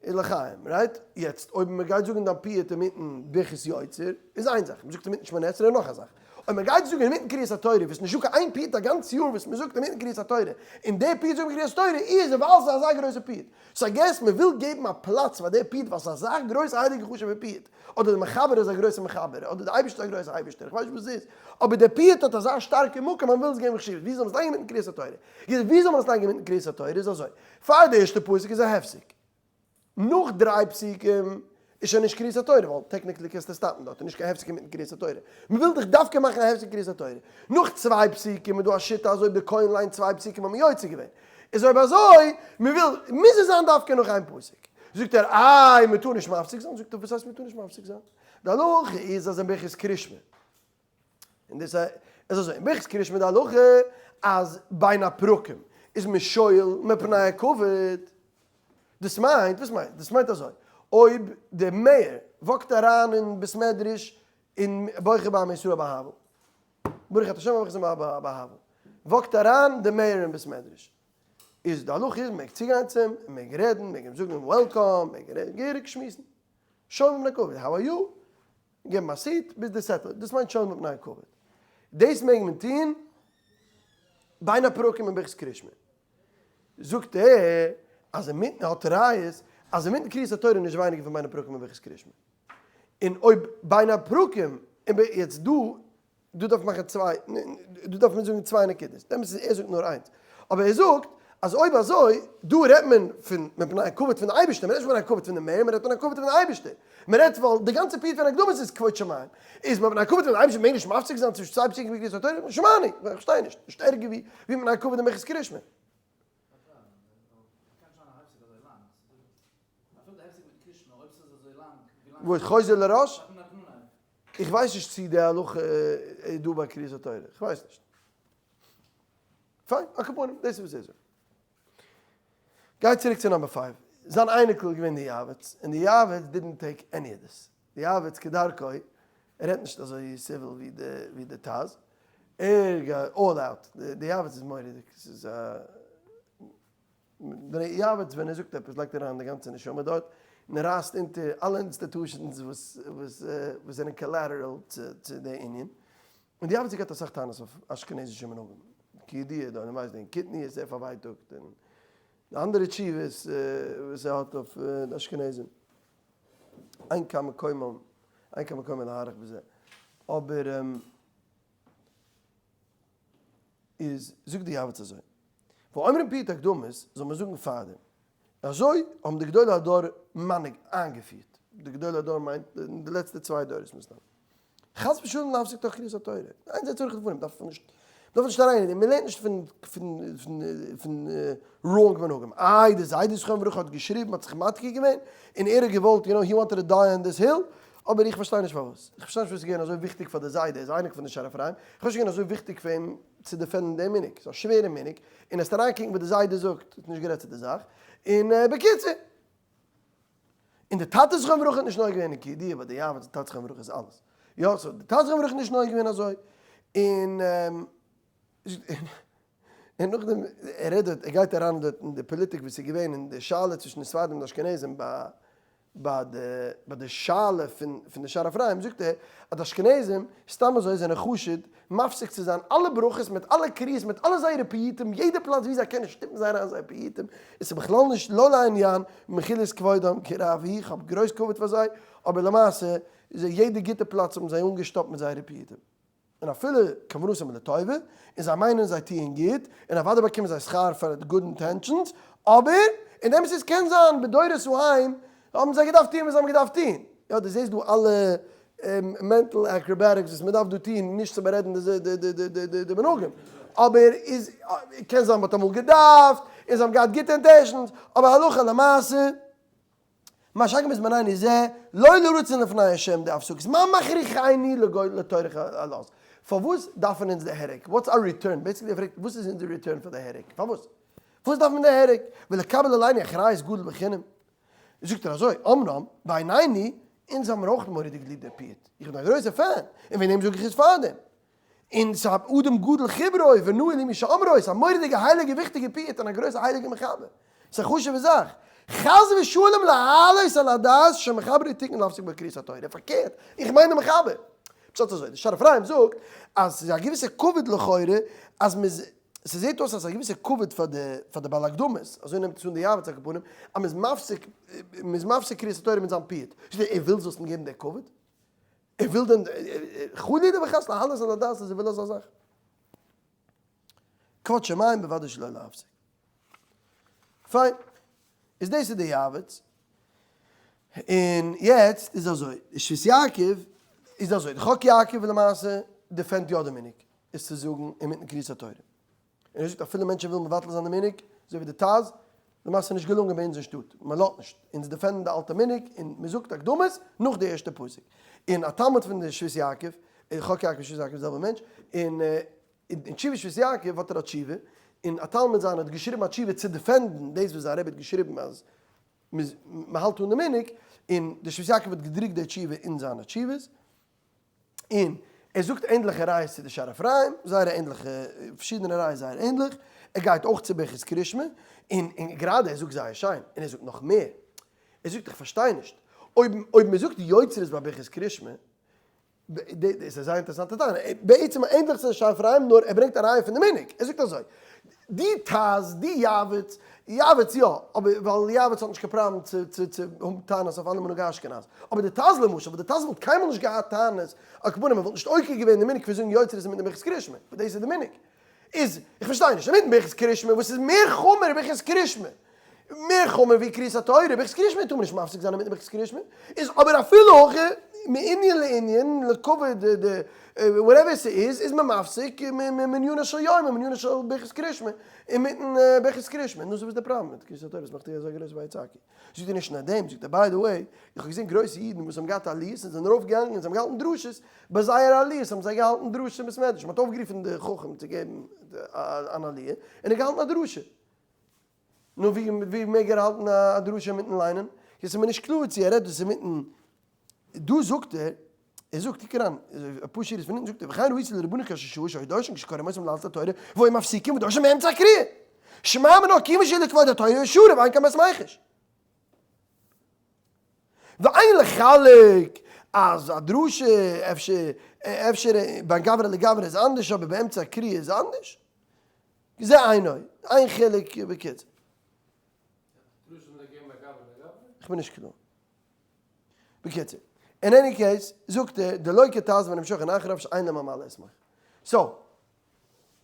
איז לחיים, right? יעצט אויב מ'גייט זאגן דיין פיוט אינמיטן ברכת יוצר, איז איין זאך, מ'זאגט אינמיטן שמונה עשרה איז נאך א זאך. אויב מ'גייט זאגן אינמיטן קריאת התורה, וואס נישטא קיין איין פיוט א גאנץ יאר וואס מ'זאגט אינמיטן קריאת התורה, און די פיוט זאגט מען קריאת התורה, איז ווייל ס'איז אזא גרויסע פיוט. so I guess מ'וויל געבן א פלאץ פאר די פיוט ווייל ס'איז אזא גרויסע הייליגע חשוב'ע פיוט, אדער די מחבר איז א גרויסע מחבר, אדער די אייבערשטער איז א גרויסע אייבערשטער, איך ווייס נישט וואס ס'איז, אבער די פיוט האט אזא שטארקע מקום אז מ'וויל עס געבן חשיבות, ווי זאל מען עס לייגן אינמיטן קריאת התורה? יעצט ווי זאל מען עס לייגן אינמיטן קריאת התורה איז אזוי, פאר די ערשטע פסוק איז א הפסק, נאך דריי פסוקים איז שוין נישט קריאת התורה, ווייל technically קענסטו stop ן דארט, איז נישט קיין הפסק אינמיטן קריאת התורה. מען וויל דאך דווקא מאכן א הפסק אין קריאת התורה. נאך צוויי פסוקים איז דא א שיטה אז אויב די כהן ליינט צוויי פסוקים האט מען יוצא געווען. איז אויב אזוי, מען וויל, מוז עס זיין דווקא נאך איין פסוק. זאגט ער, איי, מען טאר נישט מפסיק זיין? זאגט ער, וואס הייסט מען טאר נישט מפסיק זיין? די הלכה איז אז אין ברכת קרישמע, און דאס איז אזוי, אין ברכת קרישמע די הלכה אז בין הפרקים איז מען שואל מפני הכבוד, דאס מיינט, וואס מיינט? דאס מיינט אזוי, אויב די mayor walk ט אריין אין בית מדרש אין בוחר בעמו ישראל באהבה, ברוך אתה ה' המכניס באהבה, walk ט אריין די mayor אין בית מדרש, איז די הלכה איז מען מעג צוגיין צו אים, מען מעג רעדן, מען מעג אים זאגן welcome, מען מעג רעדן, געהעריג שמועסן, שואל מפני הכבוד, how are you? געבן א seat ביז די settle, דאס מיינט שואל מפני הכבוד. דאס מעג מען טון בין הפרקים אין ברכת קרישמע. זאגט ער אז אינמיטן האט ראיות אז אינמיטן קריאת התורה איז נישט ווייניגער פון בין הפרקים אין ברכת קרישמע. און אויב בין הפרקים, יעצט דא דא דארף מען מאכן צוויי, דא דארף מען זאגן צוויי נקודות, דעם איז ער זאגט נאר איינס, אבער ער זאגט אז אויב אזוי, דא רעדט מען פון מפני הכבוד פון די אייבערשטער, מען רעדט נישט מפני הכבוד פון די mayor, מען רעדט מפני הכבוד פון די אייבערשטער, מען רעדט ווייל די גאנצע פיוט פון אקדמות איז כבוד שמים, איז מפני הכבוד פון די אייבערשטער מעג נישט מפסיק זיין צווישן צוויי פסוקים בקריאת התורה, שמעני, איך פארשטיי נישט, נישט ערגער ווי מפני הכבוד אין ברכת קרישמע. וואס חוזר לראש? איך ווייס נישט צי די הלכה איז דא ביי קריאת התורה, איך ווייס נישט. פיין, על כל פנים, דאס איז וואס ער זאגט. גיי צוריק צו number five. זיין אייניקל איז געווען די יעבץ, און די יעבץ didn't take any of this. די יעבץ כדרכו, ער רעדט נישט אזוי civil ווי די טז, ער גייט all out. די יעבץ איז מורא'דיג, ס'איז א דער יעבץ ווען ער זאגט עפעס לייגט ער אריין די גאנצע נשמה דארט, און ער רייסט אונטער אלע institutions וואס וואס זענען collateral צו די ענין, און די יעבץ האט געהאט אסאך טענות אויף אשכנזישע מנהגים, כידוע דא, ווייסט וועגן קטניות ער פארווייטאגט, און די אנדערע תשובות וואס ער האט אויף די אשכנזים, אין כאן מקומם, אין כאן מקומו להאריך בזה, אבער. איז זאגט די יעבץ אזוי, ואומרים פיוט אקדמות זאל מען זאגן פארדעם, אזוי האבן די גדולי הדור מנהיג איינגעפירט, די גדולי הדור מיינט אין די לעצטע צוויי דורות מסתם, חס ושלום להפסיק תוך קריאת התורה, אין זה צורך לדברים, דארף נישט, דארף נישט אריין אין דעם, מען לערנט נישט פון פון פון wrong מנהגים, איי די זיידע זכרונו לברכה האט געשריבן האט זיך מעתיק געווען, און ער האט געוואלט, you know, he wanted to die on this hill, אבער איך פארשטיי נישט פארוואס. איך פארשטיי נישט פארוואס איז געווען אזוי וויכטיג פאר די זיידע, ער איז אייניקל פון די שער אפרים, איך פארשטיי נישט געווען אזוי וויכטיג פאר אים צו defend ן דעם מנהג, ס'איז א שווערע מנהג, און עסט אריינקוקן וואס די זיידע זאגט, האט נישט גערעדט צו די זאך, און בקיצור. און די טאטע זכרונו לברכה האט נישט נוהג געווען אין כידוע ביי די יעבץ די טאטע זכרונו לברכה איז אלעס. יא, so די טאטע זכרונו לברכה איז נישט נוהג געווען אזוי, און און נאכדעם ער רעדט דארט, ער גייט אריין דארט אין די פאליטיק וואס איז געווען אין די שאלה צווישן די ספרדים און די אשכנזים ביי. ביי די ביי די שאלה פון פון די שער אפרים זאגט ער אז די אשכנזים סתם אזוי זענען חשוד מפסיק צו זיין אלע ברכות מיט אלע קריאות מיט אלע זייערע פיוטים יעדע פלאץ ווי זיי קענען שטופן זיי אריין זייער פיוטים עס איז בכלל נישט לא לעניין מחילת כבודם כי רב הוא איך האב גרויס כבוד פאר זיי אבער למעשה איז יעדע גוטע פלאץ האבן זיי אנגעשטאפט מיט זייערע פיוטים. און אפילו כוונתם לטובה, און זיי מיינען זיי טוען גוט, און אוודאי באקומען זיי שכר פאר די good intentions, אבער אין אמת איז קען זיין בדורות ההם האבן זיי געדארפט טוען וואס זיי האבן געדארפט טוען. יא דו זעסט דא אלע mental acrobatics וואס מען דארף דא טוען נישט צו בארעדן די מנהגים, אבער איז קען זיין מען האט אמאל געדארפט, און זיי האבן געהאט גוטע intentions, אבער הלכה למעשה מה שאין כן בזמנינו זה, לא לרצון לפני השם די הפסקות, מה מכריחני לגוי לטורח הלז? פארוואס דארפן אונז די הרג? What's our return? Basically ער פרעגט וואס איז אונזער return פאר די הרג? פארוואס? פארוואס דארף מען די הרג? ולקבל עלינו אחריות גדול בחינם? זאגט ער אזוי, אמנם בעינינו, אונז האבן מיר אויך מורא'דיג ליב די פיוט, איך בין א גרויסע fan, און וועגן דעם זאג איך עס פארדעם, און ס'איז א אדם גדול חיברו ונאה למי שאמרו, ס'איז א מורא'דיגע הייליגע וויכטיגע פיוט און א גרויסע הייליגע מחבר, ס'איז א חשוב'ע זאך, חס ושלום להעלות על הדעת שמחברו תיקן להפסיק בקריאת התורה, פארקערט, איך מיין די מחבר. פשט אזוי, די שער אפרים זאגט אז ס'איז א געוויסע כבוד לכאורה אז מ'איז, ס'זעט אויס אז ס'איז א געוויסע כבוד פאר די פאר די בעל אקדמות, אזוי נעמט עס אן די יעבץ על כל פנים, אז מ'איז מפסיק, מ'איז מפסיק קריאת התורה מיט זיין פיוט. ער וויל זאלסט אים געבן די כבוד? ער וויל דען חלילה וחס להעלות על הדעת אז ער וויל אזא זאך? כבוד שמים בוודאי שלא להפסיק. פיין. איז דאס איז די יעבץ. און יעצט איז אזוי, די שבות יעקב איז אזוי, די חק יעקב למעשה defend ט יא די מנהג עס צו זאגן אינמיטן קריאת התורה. און ער זאגט אפילו מענטשן ווילן מבטל זיין די מנהג, אזוי ווי די טז, למעשה נישט געלונגען ביי אונז אין שטאט, מען לאזט נישט, אונז defend ן די אלטע מנהג און מען זאגט אקדמות נאך די ערשטע פסוק. און א תלמיד פון די שבות יעקב, חק יעקב און שבות יעקב איז די זעלבע מענטש, און אין תשובת שבות יעקב האט ער א תשובה, און א תלמיד זיינער האט געשריבן א תשובה צו defend ן דאס וואס זיין רבי האט געשריבן אז מען האלט אן די מנהג, און די שבות יעקב האט געדרוקט די תשובה אין זיינע תשובות. און ער זאגט ענדליכע ראיות צו די שער אפרים, זייער א ענדליכע, פארשידענע ראיות זייער ענדליך, ער גייט אויך צו ברכת קרישמע, און און גראדע ער זאגט זייער שיין, און ער זאגט נאך מער, ער זאגט איך פארשטיי נישט, אויב אויב מען זאגט יוצרות ביי ברכת קרישמע, דאס איז א זייער אינטערעסאנטע טענה, בעצם ענדליך צו די שער אפרים, נאר ער ברענגט א ראיה פון די מנהג, ער זאגט אזוי, די טז, די יעבץ, יעבץ יא, אבער ווייל יעבץ האט נישט קיין פראבלעם צו צו צו האבן טענות אויף אלע מנהגי אשכנז, אבער די טז למשל, וואס די טז וואלט קיינמאל נישט געהאט טענות, על כל פנים ער וואלט נישט עוקר געווען די מנהג פון זאגן יוצרות אינמיטן ברכת קרישמע, וואס דאס איז די מנהג. איז, איך פארשטיי נישט, אינמיטן ברכת קרישמע וואס איז מער חמור ברכת קרישמע? מער חמור ווי קריאת התורה, ברכת קרישמע טאר מען נישט מפסיק זיין אינמיטן ברכת קרישמע, איז אבער אפילו הכי מענין לענין לכבוד די whatever ס'איז, איז מען מפסיק מענינו של יום ומענינו של ברכת קרישמע אינמיטן ברכת קרישמע, נו סאו וואס איז די פראבלעם מיט קריאת התורה וואס מאכט איר אזוי גרויס ויצעקו? זאגט ער נישט נאר דעם, זאגט ער by the way, איך האב געזען גרויסע אידן וואס האבן געהאט עליות און זענען ארויף געגאנגען און זיי האבן געהאלטן דרשות, ביי זייער עליות האבן זיי געהאלטן דרשות אין בית מדרש, מען האט אויפגערופן די חכם צו געבן אן עליה, און ער האט געהאלטן א דרשה. נו ווי ווי מעג ער האלטן א דרשה אינמיטן ליינען? יעצט איז מיר נישט קלאר צו ער רעדט דאס אינמיטן, דא זאגט ער, ער זאגט, קוק אריין, אפאר שורות פון אונטן זאגט ער, וכן ראיתי לרבנן כאשר שעה שהיו דורשין כשקוראים אותם לעלות לתורה והיו מפסיקים ודורשים באמצע הקריאה. שמע מינה כיוון שהיא לכבוד התורה שורה ואין כאן בית מיחוש. ואין לחלק אז א דרשה אפשר אפשר בין גברא לגברא איז אנדערש אבער באמצע הקריאה איז אנדערש. זה אינו, איין חילוק בקיצור. איך בין נישט קלאר. בקיצור, אין any case, זאגט ער, דלא כטז ונמשכין אחריו שאין להם על מה לסמוך. So,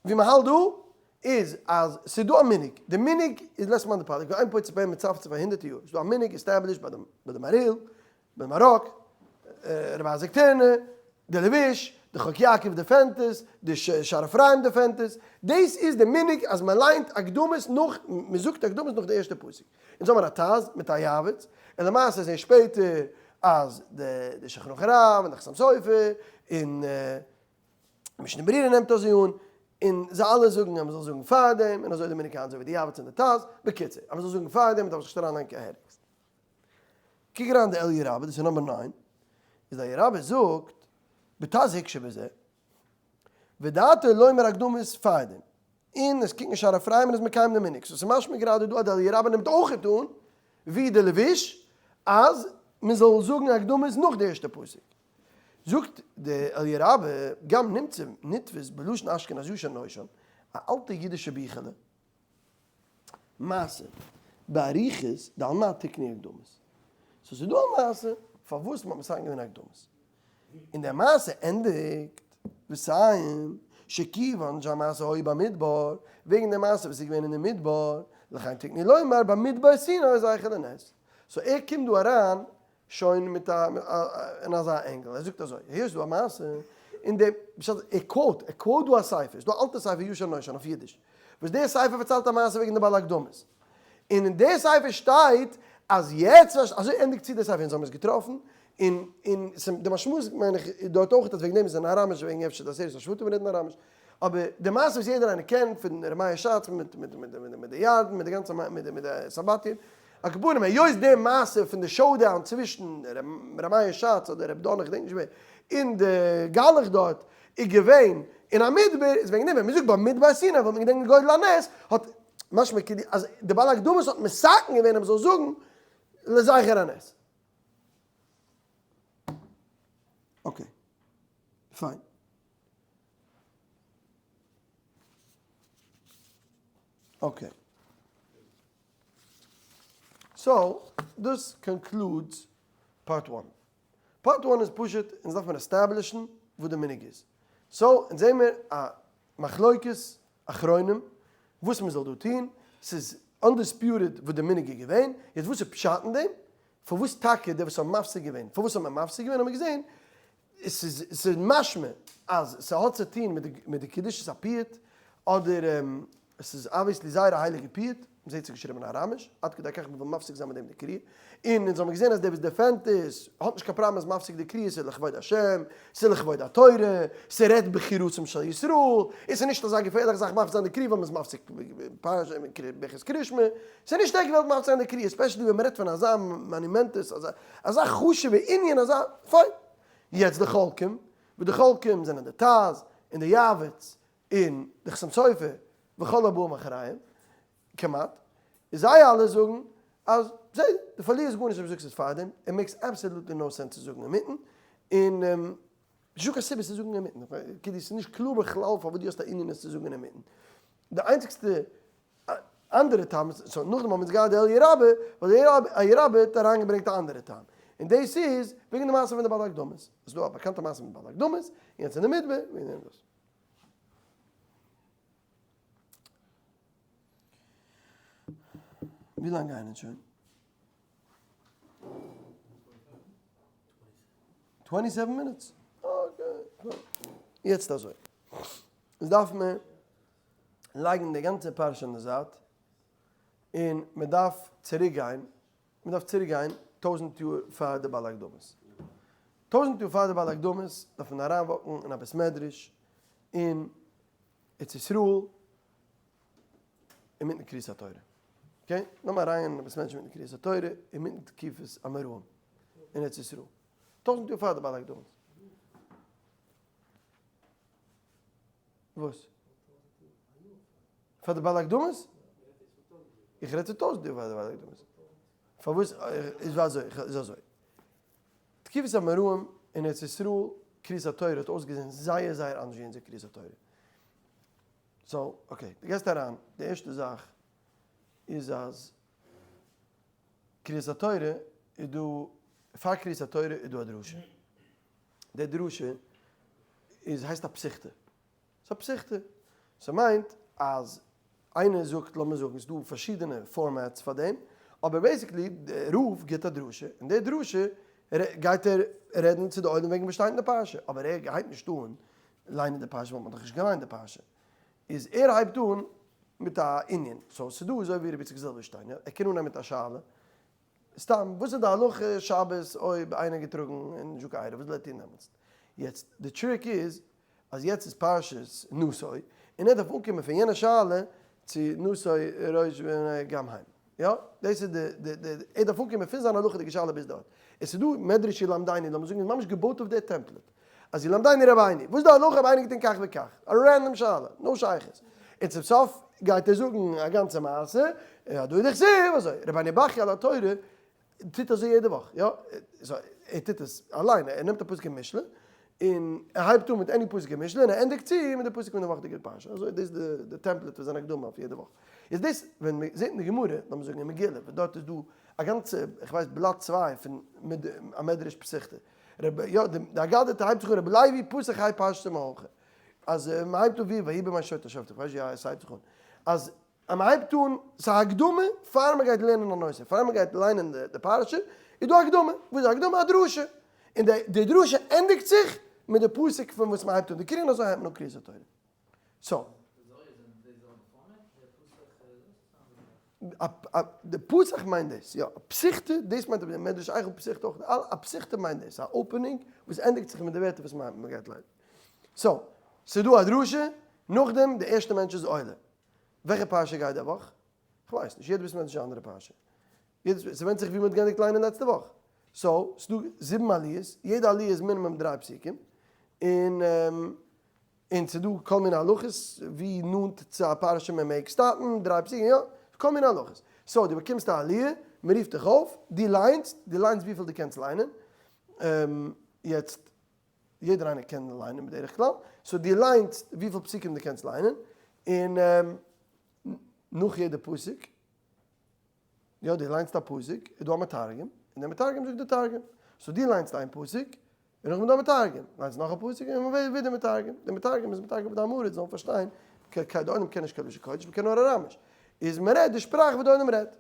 ווי מען האלט דא, איז אז ס'איז דא א מנהג, די מנהג איז לית מאן דפליג, ואין פוצה פה ומצפצף פאר הונדערטער יאר, ס'איז דא א מנהג established ביי די מהריל, ביי מהר"ק, רבי אייזיק טערנער, די לבוש, די חק יעקב defend ט עס, די שער אפרים defend ט עס, דאס איז די מנהג אז מען ליינט אקדמות נאך, מען זאגט אקדמות נאך די ערשטע פסוק. אונז האמיר א טז מיט א יעבץ, און למעשה זעהן שפעטער אז די שולחן ערוך הרב און די חתם סופר און משנה ברורה נעמט אזוי אן, און זיי אלע זאגן אז מען זאל זאגן פארדעם, און אזוי די מנהג היינט אזוי ווי די יעבץ און די טז, בקיצור, אז מען זאל זאגן פארדעם דארף זיך נישט אריינלייגן קיין העריקס. קוק אריין די אליה רבה, דאס איז נומבער ניין, איז די אליה רבה זאגט, בטז הקשה בזה, ודעתו לומר אקדמות פארדעם, און עס קוקט נישט הרב פריימאן איז מקיים די מנהג, so ס'איז משמע גראדע דא אז די אליה רבה נעמט אויכעט אן ווי די לבוש אז. מען זאל זאגן אקדמות נאך די ערשטע פסוק. זאגט די אליה רבה, גם נמצא נתפס בלשון אשכנז ישן נושן, א אלטע אידישע ביכעלע, מעשה, באריכות דעל מה תקנו אקדמות. so ס'איז דא א מעשה פארוואס מ'האט מתקן געווען אקדמות. און די מעשה ענדיגט וסיים שכיוון שהמעשה היה במדבר, וועגן די מעשה וואס איז געווען אין די מדבר, לכן תקנו לומר במדבר סיני זכר לנס. so ער קומט דא אריין שוין מיט א אין אזא angle, ער זאגט אזוי, היות ס'דא א מעשה אין די, בשעת ער quote, ער quote דא א ספר, ס'דא א אלטע ספר ישן נושן אויף אידיש, וואס דער ספר פארציילט א מעשה וועגן די בעל אקדמות, און אין דער ספר שטייט אז יעצט, אזוי ענדיגט צו דער ספר, אונז האבן עס געטראפן, און און די משמעות מיין איך איז דארט אויך אז וועגן דעם איז אין אראמיש וועגן אפשר די עשרת השבטים רעדן אראמיש, אבער די מעשה וואס יעדער איינער קענט פון ר' מאיר שץ מיט מיט מיט מיט די ירדן מיט די גאנצע מיט די מיט די סמבטיון, על כל פנים היות די מעשה פון די showdown צווישן ר' מאיר שץ אדער ר' דן איך געדענק נישט ווער און די גלח דארט איז געווען אין א מדבר איז וועגן דעם ווען מ'זאגט במדבר סיני וואלט מען געדענקט גודל הנס האט משמע כאילו אז די בעל אקדמות האט מתקן געווען אז מ'זאל זאגן לזכר הנס. okay. פיין. okay. so, דאס concludes part one. part one איז פשוט, אונז דארף מיר establish ן וואס די מנהג איז. so, אונז זעהן מיר א מחלוקת אחרונים וואס מען זאל דא טון, ס'איז undisputed וואס די מנהג איז געווען, יעצט וואס איז פשט אין דעם? פארוואס טאקע די וואס האבן מפסיק געווען, פארוואס האט מען מפסיק געווען האט מען געזען, ס'איז ס'איז משמע אז ס'האט צו טון מיט די קדושת הפיוט, אדער ס'איז obviously זייער א הייליגע פיוט, מ'זעט ס'איז געשריבען אין אראמיש, עד כדי כך מ'וויל מפסיק זיין מיט דעם די קריאה, און אונז האבן געזען אז דער וואס defend עס האט נישט קיין פראבלעם אז מפסיק די קריאה, ס'איז לכבוד השם, ס'איז לכבוד התורה, ס'רעדט בחירותם של ישראל, און ס'איז נישט אזא געפערליכע זאך מפסיק זיין די קריאה ווייל מ'איז מפסיק ברכת קריאת שמע, ס'איז נישט עק וועלט מפסיק זיין די קריאה, especially ווען מ'רעדט פון אזא monumentous, אזא חשוב'ע ענין, אזא, פיין. יעצט די חולקים, וואס די חולקים זענען די ט"ז און די יעבץ און די חתם סופר וכל הבאים אחריהם, כמעט, זיי אלע זאגן אז זיי, דו פארלירסט גארנישט אויב דו זאגסט עס פארדעם, it makes absolutely no sense צו זאגן אינמיטן, און נישטא קיין סיבה צו זאגן אינמיטן, כאילו ס'איז נישט קלאר בכלל פארוואס דו האסט א ענין עס צו זאגן אינמיטן. די איינציגסטע אנדערע טעם איז, so נאכדעם האבן אונז געהאט די אליה רבה, ווייל די אליה רבה האט אריינגעברענגט א אנדערע טעם, און דאס איז וועגן די מעשה פון די בעל אקדמות, עס איז דא א באקאנטע מעשה מיט בעל אקדמות, יענץ אין די מדבר, וועגן דעם דאס. ווי לאנג גייען אונז שוין? 27 minutes. okay. יעצט אזוי. עס דארף מען לייגן די גאנצע פרשה אין די זייט, און מען דארף צוריק גיין, מען דארף צוריק גיין טויזנט יאר פאר די בעל אקדמות. טויזנט יאר פאר די בעל אקדמות דארף מען אריין walk ן אין א בית מדרש אין ארץ ישראל אינמיטן קריאת התורה. okay? לאמיר אריין אין א בית מדרש אינמיטן קריאת התורה אינמיטן תקופת האמוראים אין ארץ ישראל. טויזנט יאר פאר די בעל אקדמות. וואס? פאר די בעל אקדמות? איך רעד צו טויזנט יאר פאר די בעל אקדמות. פארוואס איז אזוי? איז אזוי. תקופת האמוראים אין ארץ ישראל קריאת התורה האט אויסגעזען זייער זייער אנדערש ווי אונזער קריאת התורה. so okay, דו גייסט אריין, די ערשטע זאך איז אז קריאת התורה איז דא, פאר קריאת התורה איז דא א דרשה. די דרשה איז הייסט א פתיחתא. ס'איז א פתיחתא. ס'מיינט אז איינער זאגט, לאמיר זאגן, ס'איז דא פארשידענע formats פאר דעם, אבער basically די רב גיבט א דרשה, און די דרשה גייט ער רעדן צו די עולם וועגן וואס שטייט אין די פרשה, אבער ער הייבט נישט אן ליינען די פרשה ווייל מ'האט דאך נישט געליינט די פרשה, איז ער הייבט אן מיט א ענין, so ס'איז דא אזוי ווי רבי איציק זילבערשטיין, יא, ער קען אנהייבן מיט א שאלה, סתם, וואס איז די הלכה שבת אויב איינער געטראגן אין זשוק עירוב, וואס זאל ער טון דעמאלטס? יעצט די trick איז אז יעצט איז פרשת נשא, און ער דארף אנקומען פון יענע שאלה צו נשא ראש גם הם, יא? דאס איז די די די ער דארף אנקומען פון זיין הלכה'דיגע שאלה ביז דארט. עס איז דא מדרש ילמדנו, לאמיר זאגן איז ממש געבויט אויף די template, אז ילמדנו רבינו, וואס איז די הלכה אויב איינער געטון כך וכך? א random שאלה, no שייכות. און צום סוף גייט ער זאגן א גאנצע מעשה, הדא הוא דכתיב אזוי, רבינו בחיי על התורה. טוט אזוי יעדע וואך, יא, ער טוט עס אליין, ער נעמט א פסוק אין משלי, און ער הייבט אן מיט any פסוק אין משלי, און ער ענדיגט צו מיט די פסוק פון די וואכעדיגע פרשה, אזוי דאס איז די template פון זיין הקדמה אויף יעדע וואך. איז דאס ווען מען זעט אין די גמרא, לאמיר זאגן אין מגילה, וואס דארט איז דא א גאנצע, איך ווייס בלאט צוויי פון א מדרש פתיחתא, רבי, יא, די אגדתא הייבט זיך אן רבי לוי פתח האי פרשתא מהכא, אז מען הייבט אן ווי ויהי בימי שוטה שופט, איך ווייס נישט ווי עס הייבט זיך אן, אז אז מען הייבט אן, ס'איז א הקדמה פאר מען גייט לערנען א נושא, פאר מען גייט ליינען די פרשה, איז דא א הקדמה, וואס איז א הקדמה? א דרשה, און די דרשה ענדיגט זיך מיט די פסוק פון וואס מען הייבט אן די קריאה, און אזוי הייבט מען אן קריאת התורה. so. די פתח מיינט דאס, יא, א פתיחתא, דאס מיינט אבער די מדרש איכה פתיחתא אויך, א פתיחתא מיינט דאס, א opening וואס ענדיגט זיך מיט די ווערטער וואס מען גייט ליינען. so, ס'איז דא א דרשה, נאכדעם די ערשטע מענטש איז עולה. וועלכע פרשה גייט די וואך? כ'ווייס נישט, יעדע בית מדרש איז א אנדערע פרשה. יעדעס, ס'ווענדט זיך ווי מ'האט געענדיגט ליינען לעצטע וואך. so, ס'דא זיבן עליות, יעדע עליה איז מינימום דריי פסוקים, און און ס'דא כל מיני הלכות ווי נאנט צו א פרשה מען מעג stop ן, דריי פסוקים, יא, כל מיני הלכות. so, דו באקומסט א עליה, מ'רופט דיך אויף, דו ליינסט, דו ליינסט וויפיל דו קענסט ליינען, יעצט, יעדער איינער קען ליינען בדרך כלל, so דו ליינסט וויפיל פסוקים דו קענסט ליינען, און נאך יעדע פסוק, יא דו ליינסט א פסוק, איז דא א מתרגם, און דער מתרגם זאגט די תרגום, so דו ליינסט איין פסוק, און נאכדעם איז דא א מתרגם, ליינסט נאך א פסוק, און ווידער מתרגם, דער מתרגם איז מתרגם אויף די עם הארץ זאלן פארשטיין, די עולם קען נישט קיין לשון קודש, מ'קען נאר אראמיש, איז מ'רעדט די שפראך וואס די עולם רעדט.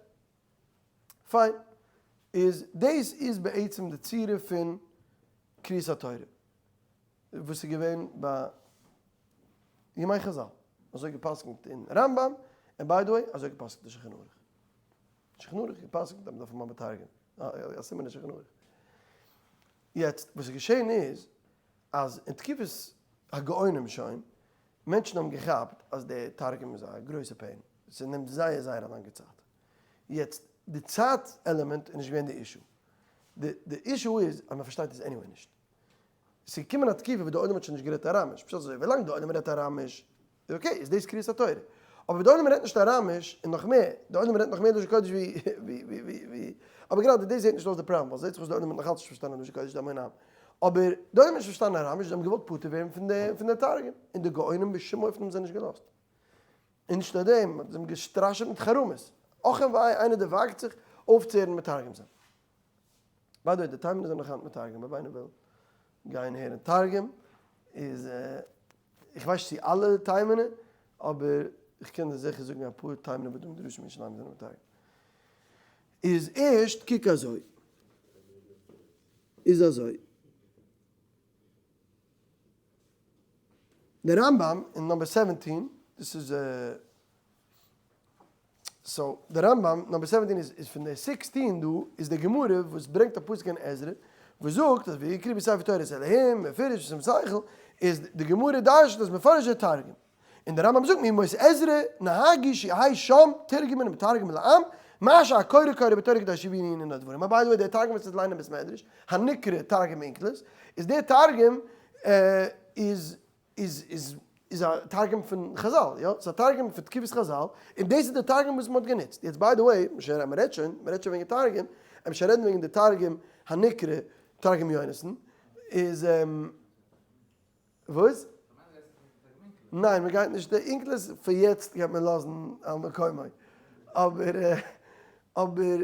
פיין. איז דאס איז בעצם די צורה פון קריאת התורה וואס איז געווען ביי ימי חזל, אזוי געפסקנט אין רמב ם, און by the way אזוי געפסקנט אין שולחן ערוך. שולחן ערוך געפסקנט אז מ'דארף האבן א מתרגם, א סימן אין שולחן ערוך. יעצט וואס איז געשען איז אז אין תקופת הגאונים שוין, מענטשן האבן געכאפט אז די תרגום איז א גרויסע pain, ס'נעמט זייער זייער א לאנגע צייט. יעצט די צייט עלעמענט איז נישט געווען די issue, די issue איז אז מען פארשטייט עס anyway נישט. ס'איז געקומען א תקופה וואס די עולם האט שוין נישט גערעדט אראמיש, פשט אזוי ווילאנג די עולם רעדט אראמיש איז okay, איז דאס קריאת התורה. אבער ווי די עולם רעדט נישט אראמיש, און נאך מער, די עולם רעדט נאך מער לשון קודש ווי ווי ווי ווי, אבער גראדע דאס זעט נישט אויס די פראבלעם, ווייל זעט זיך אויס די עולם האט נאכאלץ נישט פארשטאנען לשון קודש די המון עם. אבער די עולם האט נישט פארשטאנען אראמיש, זיי האבן געוואלט פטור ווערן פון די פון די תרגום, און די גאונים בשום אופן האבן זיי נישט געלאזט. און נישט נאר דעם, זיי האבן געסטראשעט מיט חרמות, אך און וויי איינער דערוואגט זיך אויפצוהערן מתרגם זיין. by the way, די תימנ'ער זענען נאך היינט מתרגם, אויב איינער וויל גיין הערן תרגום, איז איך ווייס נישט צו אלע תימנ'ער, אבער איך קען דיר זיכער זאגן אפאר תימנ'ער בתי מדרשים אין ירושלים זענען מתרגם. איז ערשט קוק אזוי, איז אזוי. דער רמב ם אין number seventeen, דאס איז so דער רמב ם number seventeen איז איז פון די sixteen דא איז די גמרא וואס ברענגט א פסוק אין עזרא וואס זאגט אז ויקראו בספר תורת אלהים מפורש בשום שכל איז די גמרא דרש'נט אז מפרש דער תרגום און דער רמב ם זאגט מימות עזרא נהגו שיהא שם תורגמן ומתרגם לעם מה שהקורא קורא בתורה כדי שיבינו ענין הדברים. by the way דער תרגום וואס איז ליינען אין בית מדרש הנקרא תרגום אונקלוס איז דער תרגום איז איז איז איז א תרגום פון חזל יא ס'איז א תרגום פון תקופת חזל און דאס איז די תרגום וואס מ'האט גענוצט יעצט by the way מ'רעדט שוין מ'רעדט שוין וועגן תרגום אפשר רעדן וועגן די תרגום הנקרא תרגום יונתן איז וואס? ניין מען גייט נישט די אונקלוס פאר יעצט גייט מען לאזן על מקומו אבער אבער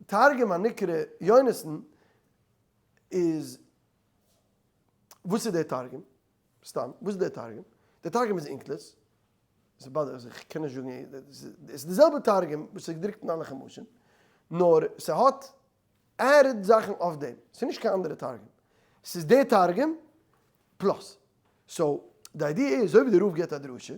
תרגום הנקרא יונתן איז וואס איז דער תרגום? סתם וואס איז דער תרגום? דער תרגום איז אונקלוס ס'באדערט אז איך קען נישט זאגן עס איז די זעלבע תרגום וואס איז געדרוקט אין אלע חומשים נאר ס'האט added זאכן אויף דעם, ס'איז נישט קיין אנדערע תרגום, ס'איז די תרגום plus. so די idea איז, אזוי ווי די רב גיבט א דרשה,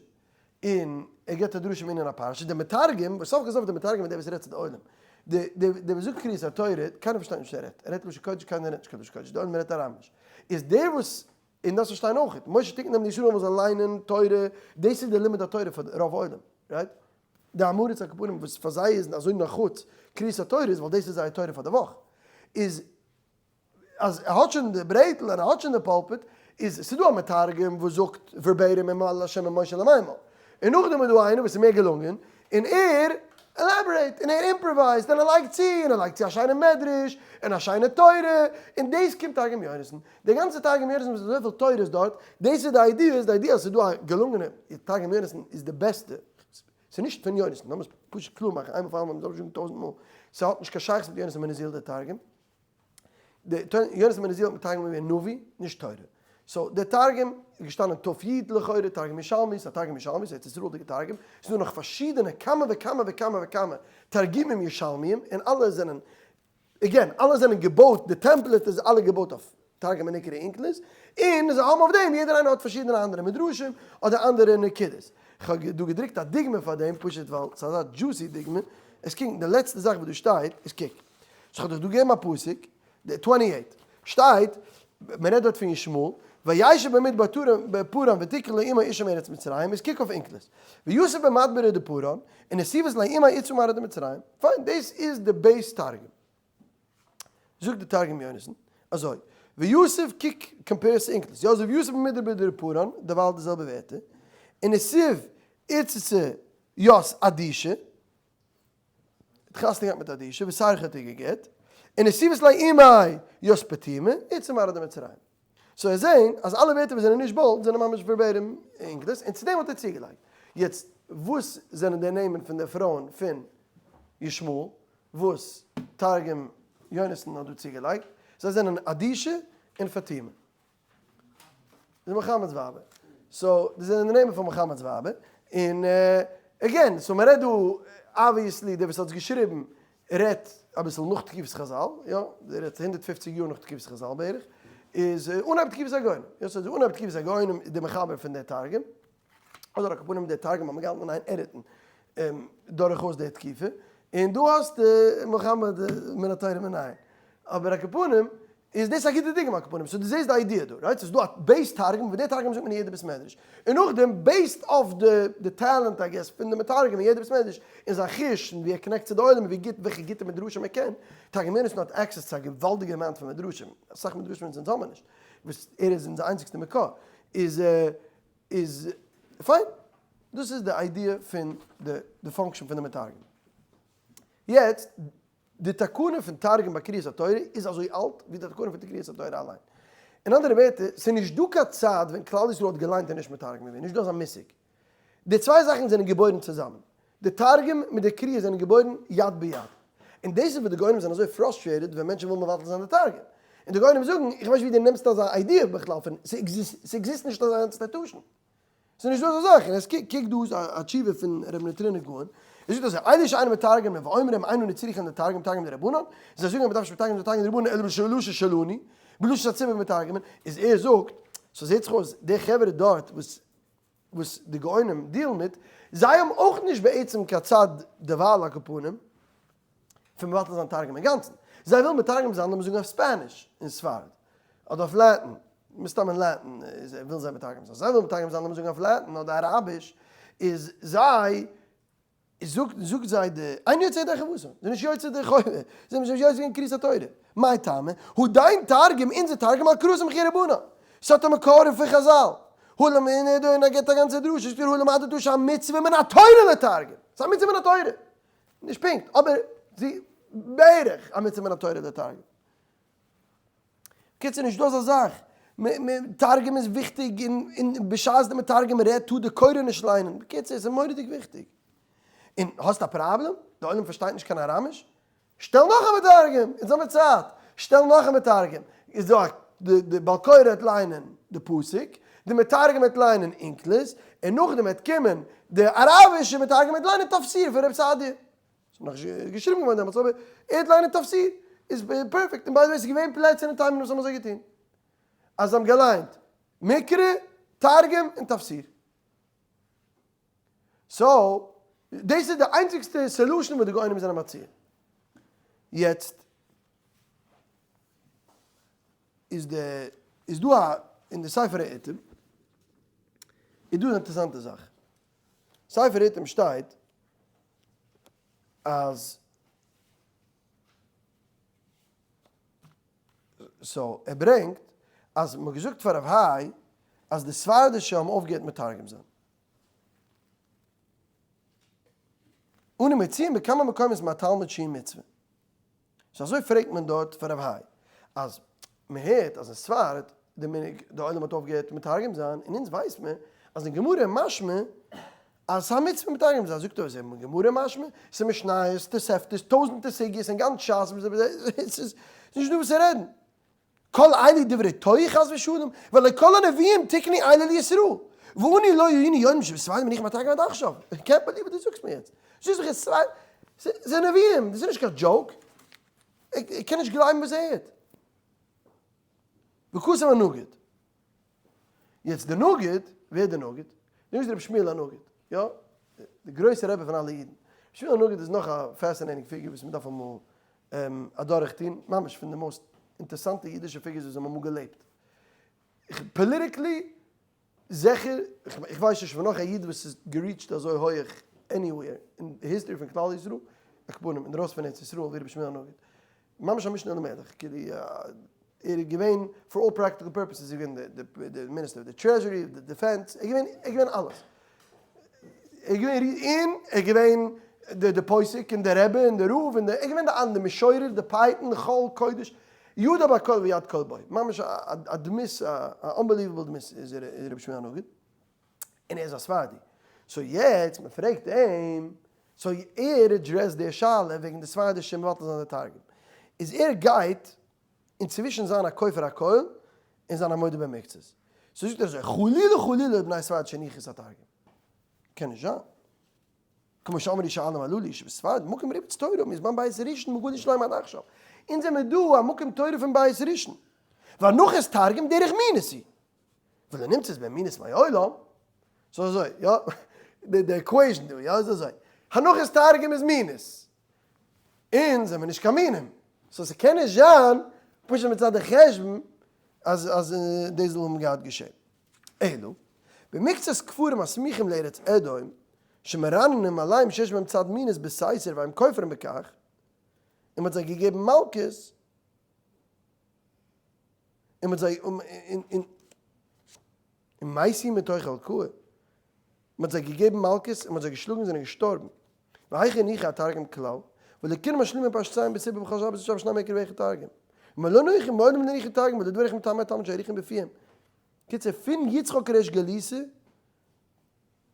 און ער גיבט א דרשה מענין הפרשה, די מתרגם, וואס סוף כל סוף די מתרגם איז דער וואס רעדט צו די עולם, די די וואס זאגט קריאת התורה, קיינער פארשטייט נישט וואס ער רעדט, ער רעדט לשון קודש, קיינער רעדט נישט קיין לשון קודש, די עולם רעדט אראמיש, איז דער וואס, און דאס פארשטיין אויך, משה תיקן דעם די ישראל מ'זאל ליינען תורה, דאס איז די לימוד התורה פאר רוב עולם, right? די עם הארץ הכפרים וואס פאר זיי איז אזוי נחוץ קריאת התורה איז ווייל דאס איז זייער תורה פאר די וואך, איז אז ער האט שוין די ברעטל און ער האט שוין די pulpit, איז ס'דא א מתרגם וואס זאגט verbatim ומל ה' אל משה לאמר, און נאכדעם איז דא איינער וואס איז מער געלונגען און ער. Elaborate, און ער improvise ט, און ער לייגט צו, און ער לייגט צו א שיינע מדרש, און א שיינע תורה, און דאס קומט תרגום יונתן. די גאנצע תרגום יונתן וואס איז אזויפיל תורות דארט, דאס איז די idea, איז די idea אז ס'איז דא א געלונגענע תרגום יונתן איז די בעסטע, ס'איז נישט פון יונתן, לאמיר עס פשוט קלאר מאכן איינמאל פאר אלעמאל, מ'זאל נישט זאגן טויזנט מאל, ס'האט נישט קיין שייכות מיט יונתן בן עוזיאל דער תרגום. די יונתן בן עוזיאל האט מתרגם געווען נביא, נישט תורה. So דער תרגום איז געשטאנען ת' י' לכאורה, תרגום ירושלמי, ס'איז א תרגום ירושלמי, ס'איז ארץ ישראל'דיגע תרגום, ס'איז דא נאך פארשידענע כמה וכמה וכמה וכמה תרגומים ירושלמיים, און אלע זענען, again, אלע זענען געבויט, די template איז אלע געבויט אויף תרגום מקרא אונקלוס, און זיי האבן אויף דעם, יעדער איינער האט פארשידענע אנדערע מדרשים, אדער אנדערע נקודות. כ'האב דא געדרוקט א דוגמא פאר דעם, פשוט ווייל ס'איז אזא juicy דוגמא, עס קוקט, די לעצטע זאך וואס דא שטייט, איז קוק. so כ'האב דיך דא געגעבן א פסוק, די twenty eight, שטייט, מען רעדט דארט פון ישמעאל, וישב במדבר פארן ותקרא לו אמו אשה מארץ מצרים, איז קוק אויף אונקלוס, ויוסף במדברא דפארן, ונתיבת ליה אמו אתתא מארעא דמצרים, פיין, דאס איז די base תרגום. זאגט די תרגום יונתן אזוי, ויוסף קוק compare צו אונקלוס, יא אזוי ויוסף במדבר דפארן, דערווייל די זעלבע ווערטער, ונתיב אתתא ית אדישא, האט חתונה געהאט מיט אדישא וסרחה האט איר געגעט, ונתיבת ליה אמיה ית פטימא, אתתא מארעא דמצרים. So ער זעהן אז אלע ווערטער וואס זענען נישט bold זענען ממש verbatim אונקלוס, און צו דעם האט ער צוגעלייגט. יעצט וואס זענען די נעמען פון די פרויען פון ישמעאל וואס תרגום יונתן האט דא צוגעלייגט? זיי זענען אדישא און פטימה. איז מוחמד'ס ווייבער. So דאס זענען די נעמען פון מוחמד'ס ווייבער. און again, so מען רעדט דא obviously דער וואס האט עס געשריבן רעדט אביסל נאך תקופת חזל, יא, דער רעדט 150 יאר נאך תקופת חזל בערך, איז אנהייב תקופת הגאונים. יא, so אנהייב תקופת הגאונים איז דער מחבר פון דער תרגום, אדער על כל פנים דער תרגום האט מען געהאלטן אין איין edit ן דורכאויס די תקופה, און דא האסטו מוחמד מן התורה מנין. אבער על כל פנים איז דאס א גוטע דוגמא על כל פנים, so דו זעסט די idea דא, right? ס'איז דא א base תרגום, וואס די תרגום זאגט מען אין יעדע בית מדרש, און נאכדעם based אויף די די talent I guess פון די מתרגם אין יעדע בית מדרש, און זיין חוש און ווי ער connect צו די עולם און ווי גוט וועלכע גוטע מדרשים ער קען, תרגום יונתן האט access צו א געוואלדיגע amount פון מדרשים, אסאך מדרשים וואס אונז האבן נישט, וואס ער איז אונזער איינציגסטע מקור, איז איז פיין, דאס איז די idea פון די די function פון די מתרגם. יעצט. די תקנה פון תרגום ביי קריאת התורה איז אזוי אלט ווי די תקנה פון קריאת התורה אליין. אין אנדערע ווערטער, ס'איז נישט דא קיין צייט ווען כלל ישראל האט געליינט און נישט מתרגם געווען, נישט דא אזא מושג. די צוויי זאכן זענען געבוירן צוזאמען. די תרגום מיט די קריאה זענען געבוירן יד ביד. און דאס איז וואס די גאונים זענען אזוי frustrated ווען מענטשן ווילן מבטל זיין די תרגום. און די גאונים זאגן, איך ווייס נישט ווי דו נעמסט אזא idea בכלל פון, ס'exist נישט אזא institution. ס'איז נישט דא אזא זאך, און עס קוק קוק דא איז א תשובה פון ר' נטרונא גאון, ער זאגט אזוי, אלו שאינם מתרגמים ואומרים אין אנו צריכין לתרגם תרגום דרבנן, זיי זאגן אז מ'דארף נישט מתרגם זיין תרגום דרבנן אלא בלשון שלנו, בלשון הציבור מתרגמין, איז ער זאגט, so זעט זיך אויס די חברה דארט וואס וואס די גאונים deal ן מיט, זיי האבן אויך נישט בעצם קיין צד דערווייל על כל פנים, פון מבטל זיין תרגום אינגאנצן. זיי ווילן מתרגם זיין לאמיר זאגן אויף Spanish אין ספרד, אדער אויף Latin, מסתם אין Latin ווילן זיי מתרגם זיין, זיי ווילן מתרגם זיין לאמיר זאגן אויף Latin אדער אראביש, איז זיי, זאגט זאגט זיי די, אין יוצא ידי חובתם, זיי זענען נישט יוצא די חובה, זיי זענען נישט יוצא געווען קריאת התורה. מאי טעמא? הא דיין תרגום, אונזער תרגום על כרזים וכי רבנן. ס'האט א מקור פון חזל. הא למ און ער דא און ער גיבט א גאנצע דרשה, זאגט ער הא למדת שהמצוה מן התורה לתרגם. ס'איז א מצוה מן התורה. נישט פונקט, אבער זי בערך א מצוה מן התורה די תרגום. קיצור נישט דא אזא זאך, תרגום איז וויכטיג און בשעת די מתרגם רעדט טאר די קורא נישט ליינען, בקיצור עס איז מורא'דיג וויכטיג. און האסט א פראבלעם? די עולם פארשטייט נישט קיין אראמיש? שטעל נאך א מתרגם! אונז האמיר צייט! שטעל נאך א מתרגם! איז דא א די בעל קורא העט ליינען די פסוק, די מתרגם העט ליינען אונקלוס, און נאכדעם העט קומען די אראבישע מתרגם העט ליינען תפסיר פון רב סעדיה. ס'איז נאך נישט געשריבן געווארן דעמאלטס אבער ער העט ליינען תפסיר. איז פערפעקט. און by the way ס'איז געווען פלעצער און תימנים וואס האבן אזוי געטון. אז זיי האבן געליינט מקרא, תרגום און תפסיר. So, דאס איז די איינציגסטע solution וואס די גאונים זענען מציע. יעצט איז די איז דא א אין די ספר העתים איז דא אן אינטערעסאנטע זאך. ספר העתים שטייט אז so ער ברענגט אז מ'האט געזאגט פאר רב האי אז די ספרדישע האבן אויפגעהערט מתרגם זיין. אנו מציעים בכמה מקומות מהתלמוד שהיא מצוה. so אזוי פרעגט מען דארט פאר רב האי, אז מען הערט אז אין ספרד די מנהג די עולם האט אויפגעהערט מתרגם זיין, און אונז ווייסט מען אז אין גמרא משמע אז ס'איז א מצוה מתרגם זיין, זאגט ער איז אין גמרא משמע? ס'איז משניות, תוספתות, טויזענטער סוגיות אין גאנץ שס, ס'איז נישט דא וואס צו רעדן. כל אלה דברי תוהו חס ושלום, והלא כל הנביאים תקנו אלה לישראל, ואנו לא היינו יודעים שבספרד מניחים התרגום עד עכשיו, איך קען believe וואס דו זאגסט מיר יעצט, זאגסט דאך יעצט ספרד, ס'איז נביאים, דאס איז נישט קיין joke, איך קען נישט גלייבן וואס ער הערט. וכתב הנגיד. יעצט די נגיד, ווער איז די נגיד? די נגיד איז רבי שמואל הנגיד, יא? די גרויסע רבי פון אלע אידן. רבי שמואל הנגיד איז נאך א fascinating פיגור וואס מען דארף אמאל אדורך טון, ממש פון די most אינטערסאנטע אידישע figures וואס האבן אמאל געלעבט. politically זיכער, איך ווייס נישט פון נאך א איד וואס איז גע reach ט אזוי הויעך anywhere אין די history פון כלל ישראל, עכ"פ אינדרויסן פון ארץ ישראל ווי רבי שמואל הנגיד. ממש א משנה למלך, כאילו ער איז געווען for all practical purposes איז ער געווען די minister of the treasury, די defense, ער איז געווען, ער איז געווען אלעס. ער איז געווען און ער איז געווען די פוסק און די רבי און די רב און די, ער איז געווען די אלע, די משורר, די פייטן, כל קודש, ידו בכל ויד כל בו, ממש א דמות, א unbelievable דמות איז רבי שמואל הנגיד. און ער איז א ספרדי. so יעצט מען פרעגט אים, so ער address ט די שאלה וועגן די ספרדישע מבטל זיין די תרגום. איז ער גייט אינצווישן זיין א כופר הכל און זיין א מודה במקצת. so זאגט ער אזוי, חלילה חלילה לבני ספרד שהניחו את התרגום. קען נישט זיין. כמו שאמרו שואלים הללו שבספרד מקום ריבוץ תורה מזמן בית ראשון מגדול שלהם עד עכשיו. אונז זעמיר דא א מקום תורה פון בית ראשון. והנחת תרגום דרך מינות היא. ולא נמצאת במינות מעולם, ס'איז אזוי, יא, די equation דא, יא, איז אזוי, הנחת תרגום איז מינות, אונז זעמיר נישט קיין מינים, so ס'קען נישט זיין פשוט מצד די חשבון אז אז דאס זאל האבן געהאט געשען. אלא, במקצת כפרים הסמוכים לארץ אדום, שמרננים עליהם שיש בהם צד מינות בסתר והם כופרים בכך, און מ'האט זיי געגעבן מלקות, און מ'האט זיי און מתו מתוך הלקאה, מ'האט זיי געגעבן מלקות און מ'האט זיי געשלאגן און זענען געשטארבן, והיכן הניחו התרגום כלל, ולכולם משלימים פרשותיהם בציבור בכל שבת ושבת שנים מקרא ואחד תרגום. ומלא נוחים מעולם לא הניחו תרגום ולא דברך מטעמי התלמוד שהאריכו בפיהם. קיצור, פון יצחק ריש גלותא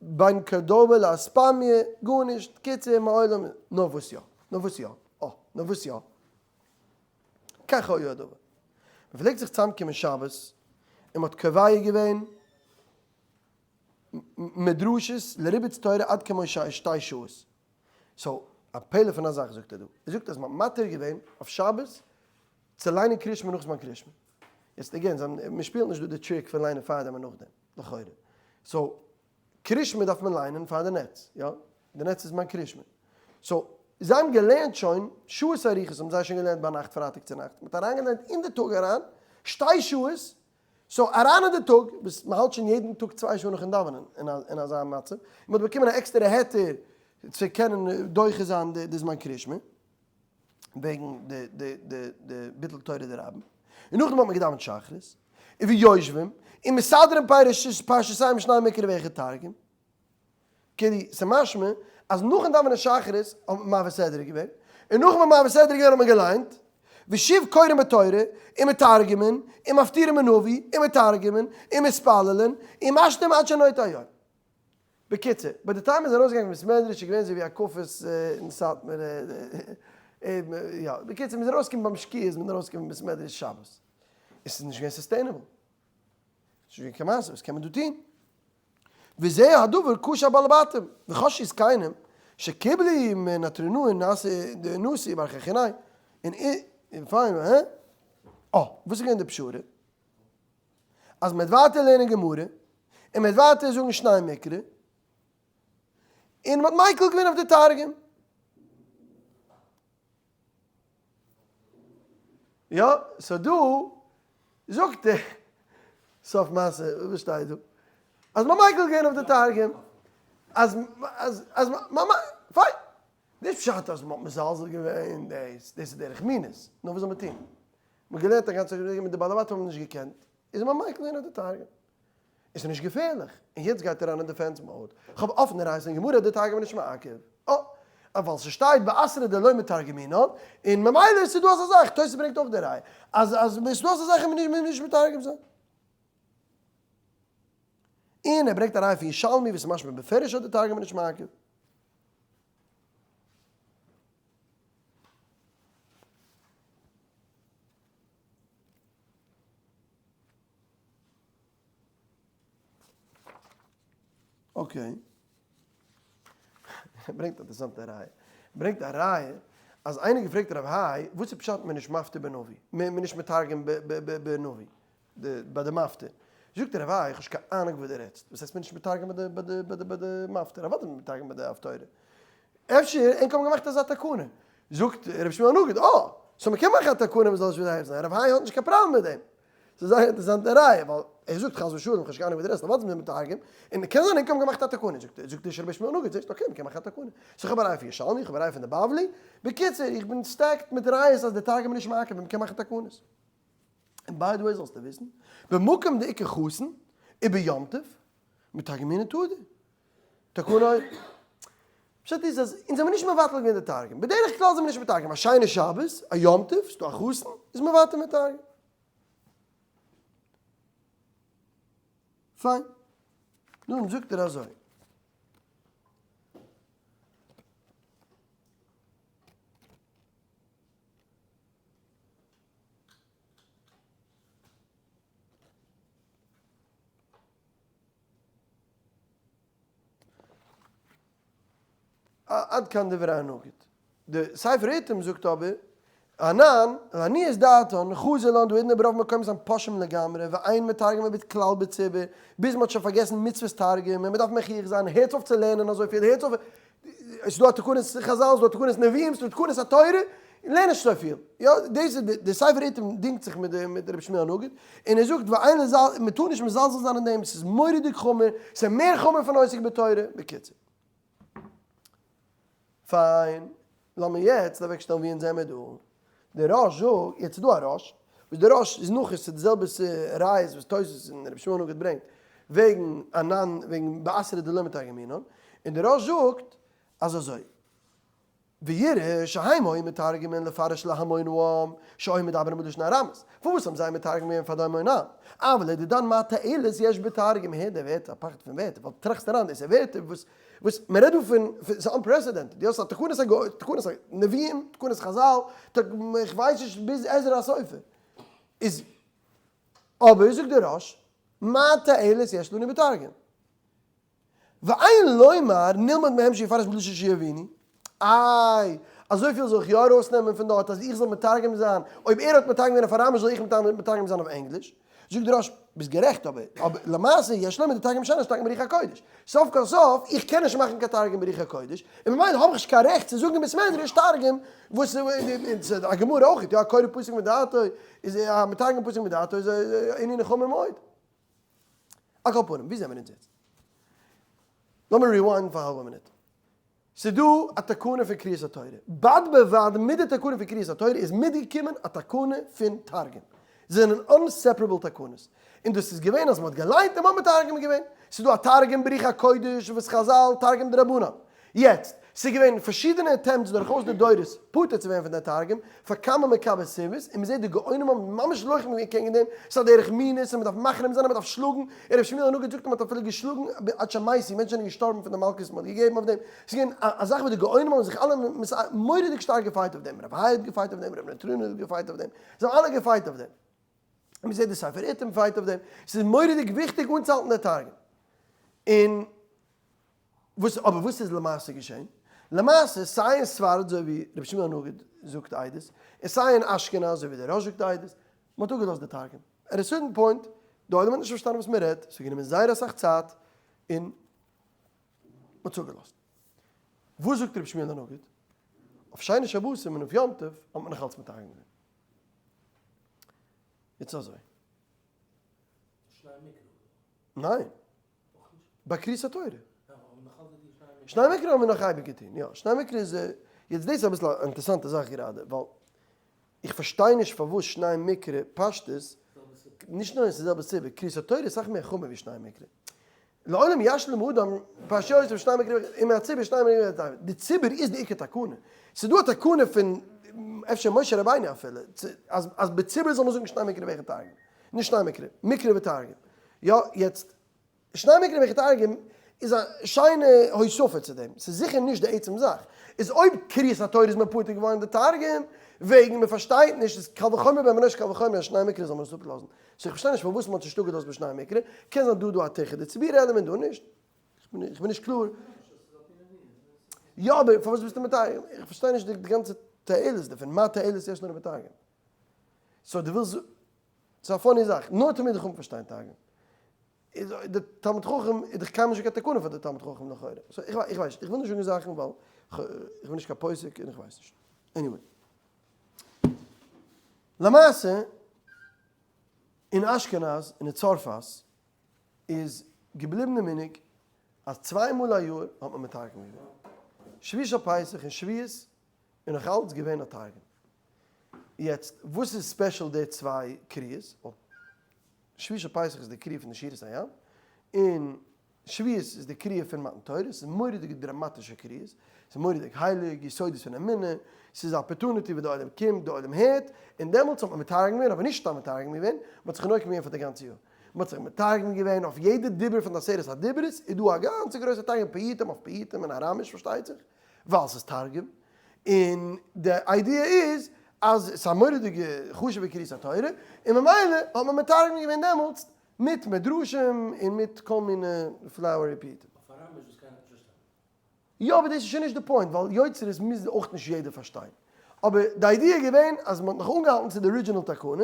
בין קורדובה לאספמיא, גארנישט, קיצור, מעולם, נאר וואס יא, נאר וואס יא, אה, נאר וואס יא. כך היה הדבר. מען פלעגט זיך צוזאמקומען שבת און מען האט קובע געווען מדרשות לריבוץ תורה עד כמו שתי שעות. so, א פלא פון א זאך זאגט ער דא. ער זאגט אז מען האט מתיר געווען אויף שבת צו ליינען קריאת שמע נאך זמן קריאת שמע. יעצט again, מען שפילט נישט דא די trick פון ליינען פארדעם און נאכדעם, לכאורה. so, קרישמע דארף מען ליינען פאר די נץ, יא? די נץ איז מיין קרישמע. so, זיי האבן געלערנט שוין, שעות אריכות האבן זיי שוין געלערנט ביינאכט פרייטאג צו נאכט, מען האט אריינגעלערנט אין די טאג אריין, שתי שעות, so אריין אין די טאג, וואס מען האלט שוין יעדן טאג צוויי שעה נאכן דאווענען אין אזא מצב, און מען האט באקומען א עקסטערע היתר צו קענען דוחה זיין די זמן קרישמע. וועגן די די די די ביטול תורה דרבים, און נאכדעם האט מען געדאווענט שחרית, און ויושבים, און מסדרים פרשותיהם שנים מקרא ואחד תרגום, כאילו ס'משמע אז נאכן דאווענען שחרית האט מען מעביר סדרה געווען, און נאכן מען מעביר סדרה געווען האט מען געליינט, ושוב קוראים בתורה, און מתרגמין, און מפטירים בנביא, און מתרגמין, און מתפללין, און משלים עד שנוטה היום. בקיצור, ביי די time מ'איז ארויסגעגאנגען פון בית מדרש איז געווען אזוי ווי הקפות אין סאטמאר, יא, בקיצור מ'איז ארויסגעקומען ביים שקיעה איז מען ארויסגעקומען פון בית מדרש שבת, עס איז נישט געווען sustainable, עס איז נישט געווען קיין מעשה, וואס קען מען דא טון? וזה הדבר קשה בעלי בתים, וחשי זקנים שקיבלו מנטרנאי נשיא בר חכינאי, און פיין, הא? אה, וואס איז געווען די פשרה? אז מ'וועט ווייטער לערנען גמרא, און מ'וועט ווייטער זאגן שני מקרא, און מ'האט מיקל געווען אויף די תרגום. יא, so דא זאגט ער, סוף מעשה, וואס שטייט דא? אז מ'האט מיקל געווען אויף די תרגום, אז, אז, אז, פיין, נישט פשט אז מ'האט מזלזל געווען, דאס איז דרך מינות, נו וואס זאל מען טון? מ'האט געלערנט א גאנצע טאג מיט די בעלי בתים האבן נישט געקענט, איז מען מיקל און האט די תרגום. עס איז נישט געפערליך. און יעצט גייט אריין אין defense mode. כ'האב אפענע ראיות אין גמרא די תרגום איז נישט מעכב. אה! ווייל ס'שטייט באתרא דלא מתרגמינן, און ממילא איז דא אזא זאך, תוס' ברענגט אויך די ראיה, אז אז ס'איז דא אזא זאך און מ'מוז נישט מתרגם זיין. און ער ברענגט א ראיה פון ירושלמי וואס איז משמע בפירוש אז די תרגום איז נישט מעכב. Okay. ער ברענגט א אינטערעסאנטע ראיה. ער ברענגט א ראיה אז איינער געפרעגט רב האי וואס איז פשט מען נישט מפטיר בנביא, מען נישט מתרגם בנביא, ביי די מפטיר. זאגט רב האי איך האב נישט קיין אהנונג וואס דו רעדסט, וואס הייסט מען נישט מתרגם ביי די מפטיר, אוודאי איז מען מתרגם ביי די הפטורה. אפשר ענק האבן געמאכט אזא תקנה. זאגט רבי שמואל הנגיד, אה, so מען קען מאכן א תקנה מען זאל נישט מתרגם זיין, רב האי האט נישט קיין פראבלעם מיט דעם. ס'איז זייער אינטערעסאנטע ראיה, ווייל ער זאגט חס ושלום, כ'האב נישט קיין אהנונג וואס דו רעדסט, אוודאי איז מען מתרגם, און קען זיין ענק האבן געמאכט א תקנה, זאגט זאגט נישט רבי שמואל הנגיד, זעסט okay מ'קען מאכן א תקנה, so כ'האב א ראיה פון ירושלמי, כ'האב א ראיה פון די בבלי, בקיצור איך בין stacked מיט ראיות אז די תרגום איז נישט מעכב און מ'קען מאכן תקנות. און by the way זאלסטו וויסן, במקום דאיכא חתן, וביום טוב, מתרגמינן תדיר. תקנה פשט איז אז אונז האבן נישט מבטל געווען די תרגום, בדרך כלל זענען מיר נישט מתרגם, א שיינע שבת, א יום טוב, ס'דא א חתן, איז מען ווייטער מתרגם. פיין. נו, זאגט ער אזוי. עד כאן דברי הנגיד. די ספר עיתים זאגט אבער, אנן, לעניות דעתן, חזו לן דהאידנא ברוב מקומות פושעים לגמרי, ואין מתרגמין כלל בציבור, ביז מ'האט שוין פארגעסן מצוות תרגום, און מ'דארף מוכיח זיין, הערטס אויף צו לערנען אזויפיל, הערטס אויף, עס איז דא א תקנת חזל, עס איז דא א תקנת נביאים, עס איז דא תקנת התורה, לערן נישט אזויפיל. יא, דאס איז די ספר עיתים דינגט זיך מיט מיט רבי שמואל הנגיד, און ער זאגט ואין לז מען טאר נישט מזלזל זיין אין דעם, עס איז מורא'דיג חמור, עס איז מער חמור פון עוסק בתורה, בקיצור. פיין, לאמיר יעצט אוועקשטעלן ווי אונז זעמיר דא. דער ראש זאגט, יעצט איז דא א ראש, וואס דער ראש איז נאך צו די זעלבע ראיות וואס תוס' און רבי שמואל הנגיד ברענגט וועגן אנן וועגן באתרא דלא מתרגמינן, און דער ראש זאגט אז אזוי, ויראה שהם היו מתרגמין לפרש להמון העם שהיו מדברים בלשון ארמית, פארוואס האבן זיי מתרגם געווען פאר די המון עם? אבל לדידן מה תועלת יש בתרגום, הער די ווערטער, א פחד פון ווערטער, ווייל טראכסט אריין דאס איז ווערטער וואס וואס מען רעדט דא פון ס'איז unprecedented, דו האסט א תקנת הגוי, תקנת הנביאים, תקנת חזל, איך ווייס נישט ביז עזרא הסופר, איז אבער זאגט דער ראש, מה תועלת יש לנו בתרגום? ואין לומר נלמד מהם שיפרש בלשון שיבינו, איי, אזויפיל זאל איך יא ארויסנעמען פון דארט אז איך זאל מתרגם זיין, אויב ער האט מתרגם געווען אויף אראמיש זאל איך מתרגם זיין אויף ענגליש? זאגט דער ראש, ביסט גערעכט אבער אבער למעשה יש לומר דתרגום משנה שתרגם ברוח הקודש, סוף כל סוף איך קען נישט מאכן קיין תרגום ברוח הקודש, און ממילא האב איך נישט קיין רעכט צו זאגן אין בית מדרש תרגום וואס און א גמרא אויך, יא קורא פסוק מדעתו איז א מתרגם פסוק מדעתו איז ענין חמור מאוד. על כל פנים, ווי זעמיר אונז יעצט? לאמיר rewind ן פאר א האלבע מינוט. ס'איז דא א תקנה פון קריאת התורה. בד בבד מיט די תקנה פון קריאת התורה איז מיטגעקומען א תקנה פון תרגום. זיי זענען inseparable תקנות. און דאס איז געווען אז מ'האט געליינט און מ'האט מתרגם געווען. ס'איז דא א תרגום ברוח הקודש וואס חזל תרגום דרבנן. יעצט, ס'איז געווען פארשידענע attempts דורכאויס די דורות פטור צו ווערן פון דער תרגום, פאר כמה מכמה סיבות, און מ'זעט די גאונים האבן ממש לוחם געווען קעגן דעם, ס'איז א דרך מינות און מ'דארף מחרים זיין און מ'דארף שלאגן, און רבי שמואל הנגיד זאגט אז מ'האט אפילו געשלאגן עד שמתו, מענטשן זענען געשטארבן פון די מלקות וואס מ'האט געגעבן אויף דעם, ס'איז געווען א זאך וואס די גאונים האבן זיך אלע מורא'דיג שטארק געפייט אויף דעם, רב האי האט געפייט אויף דעם, רב נטרונא האט געפייט אויף דעם, זיי האבן אלע געפייט אויף דעם. און מ'זעט די ספר עיתים פייט אויף דעם, ס'איז מורא'דיג וויכטיג אנצוהאלטן די תרגום. און וואס אבער וואס איז למעשה געשען? למעשה סיי אין ספרד אזוי ווי רבי שמואל הנגיד זאגט עדות, און סיי אין אשכנז אזוי ווי דער ראש זאגט עדות, מען האט אפגעלאזט די תרגום. at a certain point, די עולם האט נישט פארשטאנען וואס מען רעדט, עס האט גענומען זייער אסאך צייט, און מען האט עס אפגעלאזט. וואס זאגט רבי שמואל הנגיד? אויף שיינע שבתים און אויף יום טוב האט מען נאך אלץ מתרגם געווען. יעצט אזוי. ניין. ביי קריאת התורה. שני מקרא האבן מיר נאך אייביג געטון, יא. שני מקרא איז, יעצט דאס איז אביסל א אינטערעסאנטע זאך גראדע, ווייל איך פארשטיי נישט פארוואס שני מקרא פשטות, נישט נאר עס איז די זעלבע סיבה, קריאת התורה איז אסאך מער חמור ווי שני מקרא. לעולם ישלים האדם פרשיות ושניים מקרא עם הציבור שניים מקרא די ציבור איז די עיקר תקנה. ס'איז דא א תקנה פון אפשר משה רבינו אפילו, אז אז בציבור זאל מען זאגן שניים מקרא ואחד תרגום, נישט שניים מקרא, מקרא ותרגום. יא, יעצט, שניים מקרא ואחד תרגום איז א שיינע הוספה צו דעם, ס'איז זיכער נישט די עצם זאך. איז אויב קריאת התורה איז מען פטור געווארן די תרגום, וועגן מען פארשטייט נישט, איז קל וחומר בן מנשה קל וחומר אז שניים מקרא זאל מען עס אפלאזן. so איך פארשטיי נישט פארוואס מ'האט נישט אפגעלאזט בשני מקרא, קען זיין דא דא א טירחא דציבורא עלעמענט דא נישט, איך בין נישט קלאר. יא אבער פארוואס ביסטו מתרגם? איך פארשטיי נישט די גאנצע תועלת דערפון, מה תועלת יש לנו בתרגום? so דו ווילסט, ס'איז א funny זאך, נאר תלמידי חכמים פארשטיין תרגום. איז די תלמיד חכם איז דאך קיינמאל נישט קיין תקנה פאר די תלמיד חכם לכאורה. so איך ווייס נישט, איך וויל נישט זאגן זאכן ווייל איך בין נישט קיין פוסק און איך ווייס נישט. anyway. למעשה אין אשכנז און אין צרפת איז געבליבן די מנהג אז צוויי מאל א יאר האט מען מתרגם געווען. שביעי של פסח און שבועות איז נאך אלץ געווען א תרגום. יעצט וואס איז special די צוויי קריאות? ווייל שביעי של פסח איז די קריאה פון די שירת הים, און שבועות איז די קריאה פון מתן תורה, ס'איז מורא'דיגע דראמאטישע קריאות, ס'איז מורא'דיג הייליג, יסודות פון אמונה, ס'איז א opportunity וואו די עולם קומט, די עולם הערט, און דעמאלטס האט מען מתרגם געווען, אבער נישט סתם מתרגם געווען, מ'האט זיך נוקם געווען פאר די גאנצע יאר. מ'האט זיך מתרגם געווען אויף יעדע דיבור פון די עשרת הדיברות, איז דא א גאנצע גרויסע תרגום פיוטים אויף פיוטים אין אראמיש פארשטייט זיך, ווייל ס'איז תרגום, און די idea איז אז ס'איז א מורא'דיגע חשוב'ע קריאת התורה, און ממילא האט מען מתרגם געווען דעמאלטס מיט מדרשים און מיט כל מיני flowery פיוטים. אויף אראמיש וואס קיינער האט נישט פארשטאנען. יא אבער דאס איז שוין נישט די point ווייל יוצרות מוז אויך נישט יעדער פארשטיין. אבער די idea איז געווען אז מען האט נאך אנגעהאלטן צו די original תקנה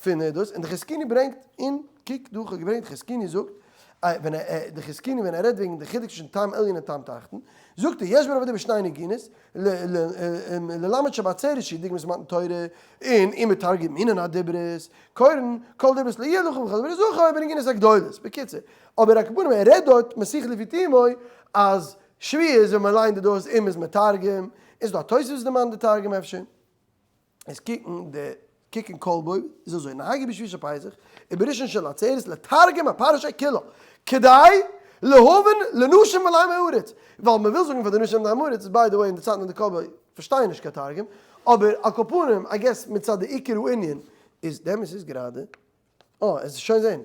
פון דאס און די חזקוני ברענגט און קוק דא כ'האב געברענגט חזקוני זאגט ווען ער די חזקוני ווען ער רעדט וועגן די חילוק צווישן טעם עליון און טעם תחתון זאגט ער יש ברב עובדיה בשני נגינות ללמד שבעצרת שהיא דוגמת מתן תורה און אם מתרגמינן הדיברות קורין כל דיברות לא יהיה לך וכל דיברות זכור בנגינות הגדולות בקיצור אבער על כל פנים ער רעדט דארט מסיח לפי תומו אז שבועות ווען מען ליינט די דאס און מ'איז מתרגם, איז דא א תוספות וואס דערמאנט די תרגום אפשר? איז קוקן די קוק אין כל בו איז אזוי נהגו בשביעי של פסח ובראשון של עצרת לתרגם הפרשה כולה כדי להבין לנשים ולעמי הארץ ווייל מען וויל זאגן פאר די נשים און די עם הארץ by the way אין די צייטן פון די כל בו פארשטייען נישט קיין תרגום אבער על כל פנים I guess מצד די עיקר הענין איז דעם עס איז גראדע אה, עס איז שוין זעהן,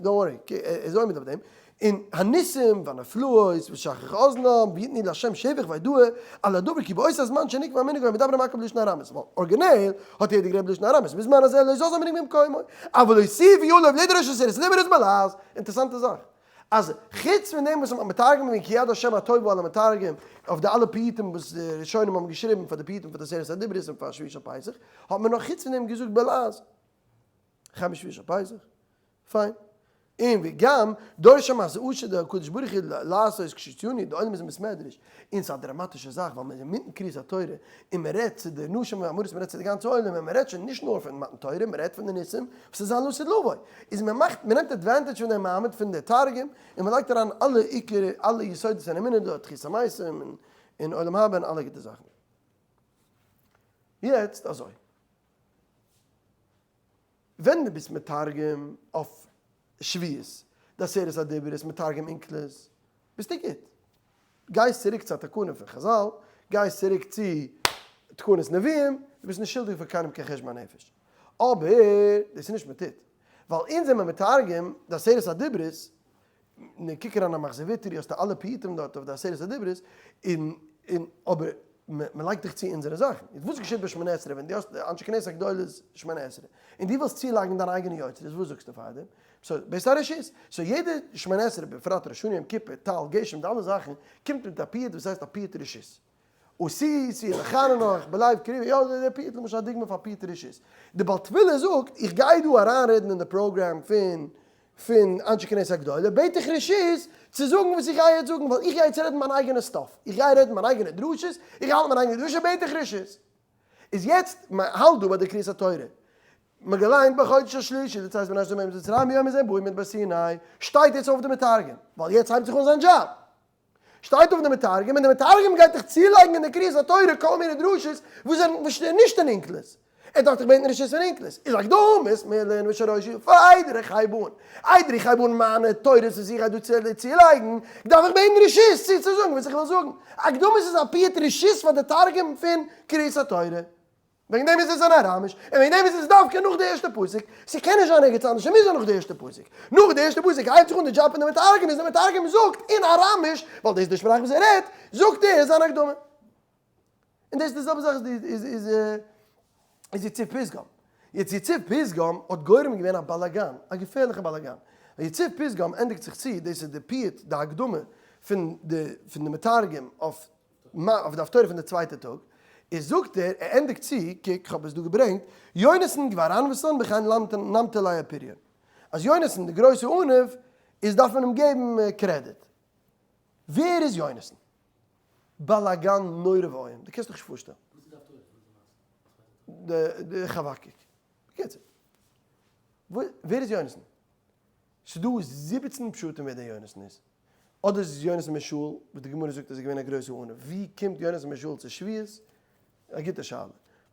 don't worry, ער איז עומד אויף דעם, און הניסים והנפלאות ושכח אזנם ויתנו לה' שבח והודאה על הדבר כי באותו הזמן שנקבע המנהג היה מדברים הכל בלשון ארמית, ווייל ארגינעל האט יעדער גערעדט בלשון ארמית, בזמן הזה לא זז המנהג ממקומו, אבל הוסיפו עליו לדרוש עשרת הדיברות בלעז, אינטערעסאנטע זאך, אז חוץ פון דעם וואס מ'האט מתרגם געווען כי יד השם הטובה על המתרגם אויף די אלע פיוטים וואס די ראשונים האבן געשריבן פאר די פיוטים פאר די עשרת הדיברות און פאר שביעי של פסח, האט מען נאך חוץ פון דעם געזאגט בלעז. חמש שביעי של פסח, פיין. און וגם דורש המעשה אשר די הקדוש ברוך הוא לעשות כשציוני, די עולם איז אין בית מדרש, און ס'איז א דראמאטישע זאך ווייל מ'איז אינמיטן קריאת התורה, און מ'רעדט צו די נשים און עם הארץ, מ'רעדט צו די גאנצע עולם, און מ'רעדט שוין נישט נאר פון מתן תורה, מ'רעדט פון די ניסים וואס איז זיין לעתיד לבוא. איז מ'מאכט, מ'נעמט advantage פון דעם מעמד פון די תרגום, און מ'לייגט אריין אלע עיקר, אלע יסודות פון אמונה דארט, תחיית המתים, און עולם הבא און אלע גוטע זאכן. יעצט אזוי. ווען דו ביסט מתרגם אויף שבועות, די עשרת הדיברות, מתרגם אונקלוס, ביסטו גוט. גייסט צוריק צו א תקנה פון חזל, גייסט צוריק צו תקנות נביאים, דו ביסט נישט שולדיג פאר קיינעם קיין חשבון הנפש. אבער דאס איז נישט מען טוט. ווייל אונז זעמער מתרגם די עשרת הדיברות, נו קוק אריין א מחזור ויטרי האסטו אלע פיוטים דארט אויף די עשרת הדיברות, און און אבער מען לייגט דיך צו אונזערע זאכן, איז וואס געשעט ביי שמונה עשרה ווען דו האסט אנשי כנסת הגדולה איז שמונה עשרה, און דו ווילסט צולייגן דיין אייגענע יוצרות וואס זאגסטו פאר דעם? so ביסט א רשות, so יעדע שמונה עשרה בפרט ראש השנה יום כיפור טל גשם די אלע זאכן קומט מיט א פיוט וואס הייסט א פיוט רשות. עשיתי לחננך בלב קריבי, יא דער פיוט למשל א דוגמא פאר פיוט רשות. די בעל תפילה זאגט איך גיי דא אריינרעדן אין די פראגראם פון פון אנשי כנסת הגדולה, בעט איך רשות צו זאגן וואס איך גיי יעצט זאגן, ווייל איך גיי יעצט רעדן מיין אייגענע stuff, איך גיי רעדן מיין אייגענע דרשות, איך גיי האלטן מיין אייגענע דרשה בעט איך רשות. איז יעצט מען האלט דא ביי די קריאת התורה, מען האט געליינט בחודש השלישי לצאת בני ישראל מארץ מצרים ביום הזה באו מדבר סיני, שטייט יעצט אויף די מתרגם, ווייל יעצט הייבט זיך אן זיין דזשאב, שטייט אויף די מתרגם און די מתרגם גייט דיך צולייגן אין די קריאת התורה כל מיני דרשות וואס זענען וואס שטייען נישט אין אונקלוס. ער דארף דאך בעטן רשות פון אונקלוס. איז אקדמות מילין ושרשי פאר איידער איך הייב אן, איידער איך הייב אן מיינע תורות וואס איך גיי דא צולייגן, דארף איך בעטן רשות צו צו זאגן וואס איך וויל זאגן. אקדמות איז א פיוט רשות פאר די תרגום פון קריאת התורה. וועגן דעם איז עס אין אראמיש, און וועגן דעם איז עס דווקא נאך די ערשטע פסוק, ס'קען נישט זיין ערגעץ אנדערש, ס'מוז זיין נאך די ערשטע פסוק. נאך די ערשטע פסוק הייבט זיך אן די דזשאב פון די מתרגם, איז די מתרגם זאגט אין אראמיש, ווייל דאס איז די שפראך וואס ער רעדט, זאגט ער זיין הקדמה. און דאס איז די זעלבע זאך איז איז איז יציב פתגם. יעצט יציב פתגם האט גורם געווען א באלאגאן, א געפערליכע באלאגאן. יציב פתגם ענדיגט זיך צו, דאס איז די פיוט, די הקדמה פון די פון די מתרגם אויף אויף די הפטורה פון די צווייטע טאג, איז זאגט ער, ער ענדיגט צו, קוק כ'האב עס דא געברענגט, יונתן גבר ענוותן בכן נמטי ליה פריון, אז יונתן די גרויסע עניו איז דארף מען אים געבן קרעדיט. ווער איז יונתן? באלאגאן נורא ואיום, דו קענסט דיך נישט פארשטעלן. וואס איז די הפטורה פון די מעשה? די חבקוק. בקיצור. ווער איז יונתן? ס'איז דא 17 פשטים ווער דער יונתן איז. אדער איז יונתן בן שאול, וואס די גמרא זאגט אז ער איז געווען א גרויסע עניו. ווי קומט יונתן בן שאול צו שבועות? א גוטע שאלה.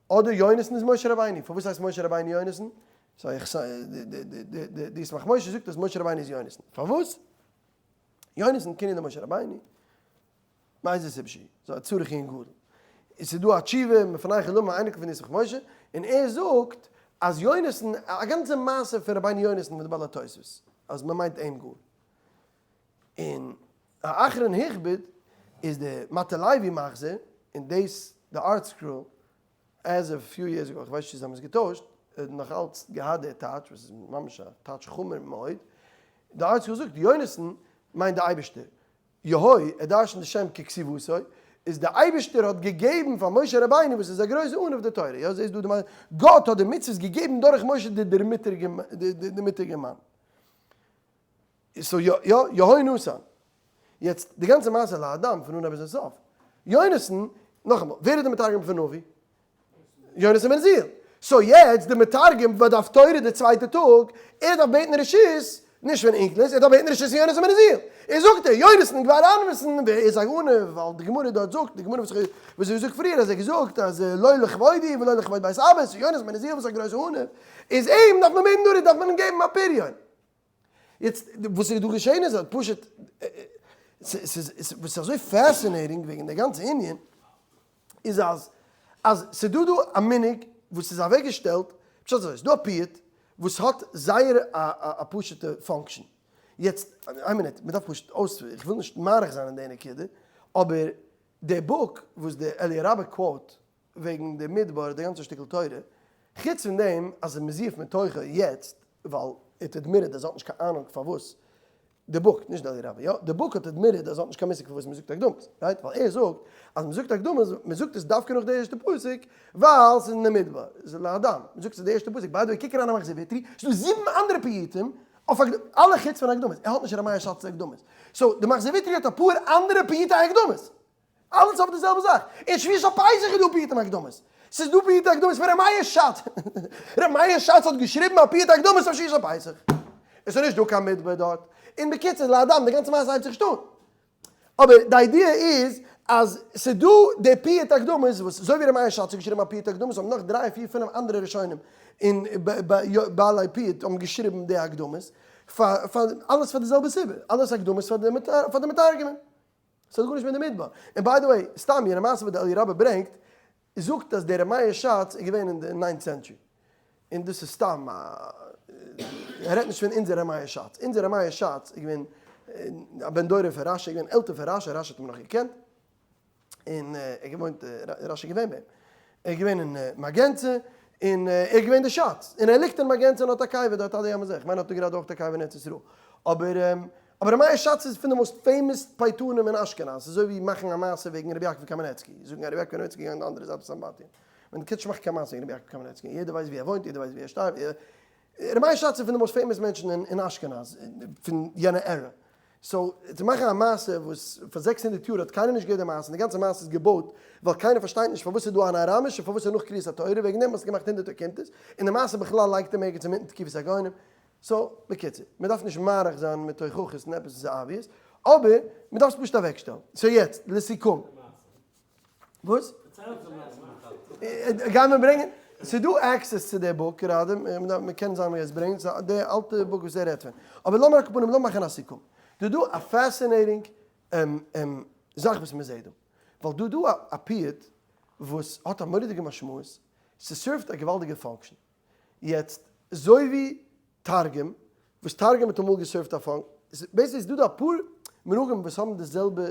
אדער יונתן איז משה רבינו. פארוואס הייסט משה רבינו יונתן? די ישמח משה זאגט אז משה רבינו איז יונתן. פארוואס? יונתן כינוי למשה רבינו. מאיזה סיבה שהיא. ס'איז א צריך עיון גדול. עס איז דא א תשובה מפני חלום א אייניקל פון ישמח משה, און ער זאגט אז יונתן, א גאנצע מעשה פון רבינו יונתן מיט די בעלי התוספות, אז מען מיינט אים גאר. און האחרון הכביד איז די מטה לוי מחזור, און דאס די ארטסקרול as of few years ago, איך ווייס נישט צו זיי האבן עס געטוישט, האט נאך אלץ געהאט די טייטש וואס איז ממש א טייטש חמור מאוד, די ארטסקרול זאגט יונתן מיינט די אייבערשטער, יהוי, ער דרשנט די שם ככתיבתו, איז די אייבערשטער האט געגעבן פאר משה רבינו וואס איז א גרויסע עניו די תורה, יא זעסט דא די מעשה, גאט האט די מצוות געגעבן דורך משה די דערמיטיגע מאן. so יא יא יהונתן. יעצט די גאנצע מעשה להדם פון אנהייב ביזן סוף. יונתן, נאכאמאל, ווער איז די מתרגם פון נביא? יונתן בן עוזיאל. so יעצט די מתרגם ביי די הפטורה די צווייטע טאג, ער דארף בעטן רשות, נישט פון אונקלוס, ער דארף בעטן רשות פון יונתן בן עוזיאל. ער זאגט ער, יונתן גבר ענוותן, ווער איז א עניו, ווייל די גמרא דארט זאגט, די גמרא וואס איך וואס איך זאג פריער אז ער האט געזאגט אז לא לכבודי ולא לכבוד בית אבא, so יונתן בן עוזיאל וואס איז א גרויסע עניו, איז אים דארף מען בעטן דארף מען אים געבן א פריון. יעצט וואס איז דא געשען איז אז פשוט ס'איז וואס איז אזוי fascinating וועגן די גאנצע ענין איז אז אז ס'איז דא דא א מנהג וואס איז אוועקגעשטעלט פשט אזוי ס'איז דא א פיוט וואס האט זייער א א פשוטע function יעצט איין מינוט מ'דארף פשוט אויס איך וויל נישט מאריך זיין אין די נקודה אבער די book וואס די אליה רבה quote וועגן די מדבר די גאנצע שטיקל תורה, חוץ פון דעם אז ס'איז מזויף מתוכו יעצט, ווייל ער האט admitted אז ער האט נישט קיין אהנונג פארוואס די book, נישט די אליה רבה, יא, די book האט admitted אז ער האט נישט קיין מושג פארוואס מ'זאגט אקדמות, right? ווייל ער זאגט אז מ'זאגט אקדמות, מ'זאגט עס דווקא נאך די ערשטע פסוק, ווייל ס'איז אין די מדבר, ס'איז להדם, מ'זאגט עס די ערשטע פסוק, by the way קוק אריין אין מחזור ויטרי, ס'איז דא זיבן אנדערע פיוטים אויף אקדמות, אלע חוץ פון אקדמות, ער האט נישט ר' מאיר ש"ץ אקדמות, so די מחזור ויטרי האט אפאר אנדערע פיוטי אקדמות. אלעס אויף די זעלבע זאך. אין שבועות פסח איז דא פיוטים אקדמות. ס'איז דא פיוטי אקדמות פון ר' מאיר ש"ץ. ר' מאיר ש"ץ האט געשריבן א פיוט אקדמות אויף שבועות פסח. עס איז נישט דא קיין מדבר דארט. און בקיצור, להדם, די גאנצע מעשה הייבט זיך נישט אן. אבער די idea איז אז ס'איז דא די פיוט אקדמות וואס אזוי ווי ר' מאיר ש"ץ האט געשריבן א פיוט אקדמות האבן נאך דריי פיר פינף אנדערע ראשונים און בעלי פיוט האבן געשריבן די אקדמות פאר אלעס פאר די זעלבע סיבה. אלעס אקדמות פאר די מתרגמים. ס'האט גארנישט מיט די מדבר. און by the way, סתם יענע מעשה וואס די אליה רבה ברענגט, זאגט אז דער ר' מאיר ש"ץ איז געווען אין די ninth century. און דאס איז סתם א. ער רעדט נישט פון אונזער ר' מאיר ש"ץ. אונזער ר' מאיר ש"ץ איז געווען א בן דורו פון רש"י, געווען עלטער פון רש"י, רש"י האט אים נאך געקענט. און ער האט געוואוינט, רש"י איז געווען ביי אים. ער איז געווען אין מגנצא, און ער איז געווען די ש"ץ. און ער ליגט אין מגנצא און האט א קבר דארט עד היום הזה. איך מיין ער האט גראדע אויך א קבר אין ארץ ישראל. אבער אבער ר' מאיר ש"ץ איז פון די most famous פייטנים אין אשכנז, ס'איז אזוי ווי מאכן א מעשה וועגן רבי יעקב קאמענעצקי, זאגן אז רבי יעקב קאמענעצקי איז געגאנגען די אנדערע זייט פון סמבטיון, מען קען נישט מאכן קיין מעשה וועגן רבי יעקב קאמענעצקי, יעדער ווייסט ווי ער וואוינט, יעדער ווייסט ווי ער שטארבט, ר' מאיר ש"ץ איז פון די most famous מענטשן אין אשכנז פון יענע era, so צו מאכן א מעשה וואס פאר 600 יאר האט קיינער נישט געהערט די מעשה און די גאנצע מעשה איז געבויט ווייל קיינער פארשטייט נישט פארוואס איז דא אן אראמיש און פארוואס איז נאך קריאת התורה וועגן דעם האסטו געמאכט הונדערטער קונטרס און די מעשה בכלל לייגט אים ערגעץ אינמיטן תקופת הגאונים. so, בקיצור, מען דארף נישט מאריך זיין מיט הוכחות און עפעס איז obvious, אבער מען דארף עס פשוט אוועקשטעלן. so יעצט, לסיכום. וואס? גייען מיר ברענגען? ס'איז דא access צו די book גראדע, מען קען זיין עס ברענגען, ס'איז די אלטע book וואס ער רעדט פון. אבער לאמיר על כל פנים לאמיר מאכן א סיכום. דא דא א fascinating זאך וואס מען זעט דא. ווייל דא דא א פיוט וואס האט א מורא'דיגע משמעות, ס' serve ט א געוואלדיגע function. יעצט, אזוי ווי תרגום, וואס תרגום האט אמאל גע serve ט א func, basically איז דא דא אפאר מנהגים וואס האבן די זעלבע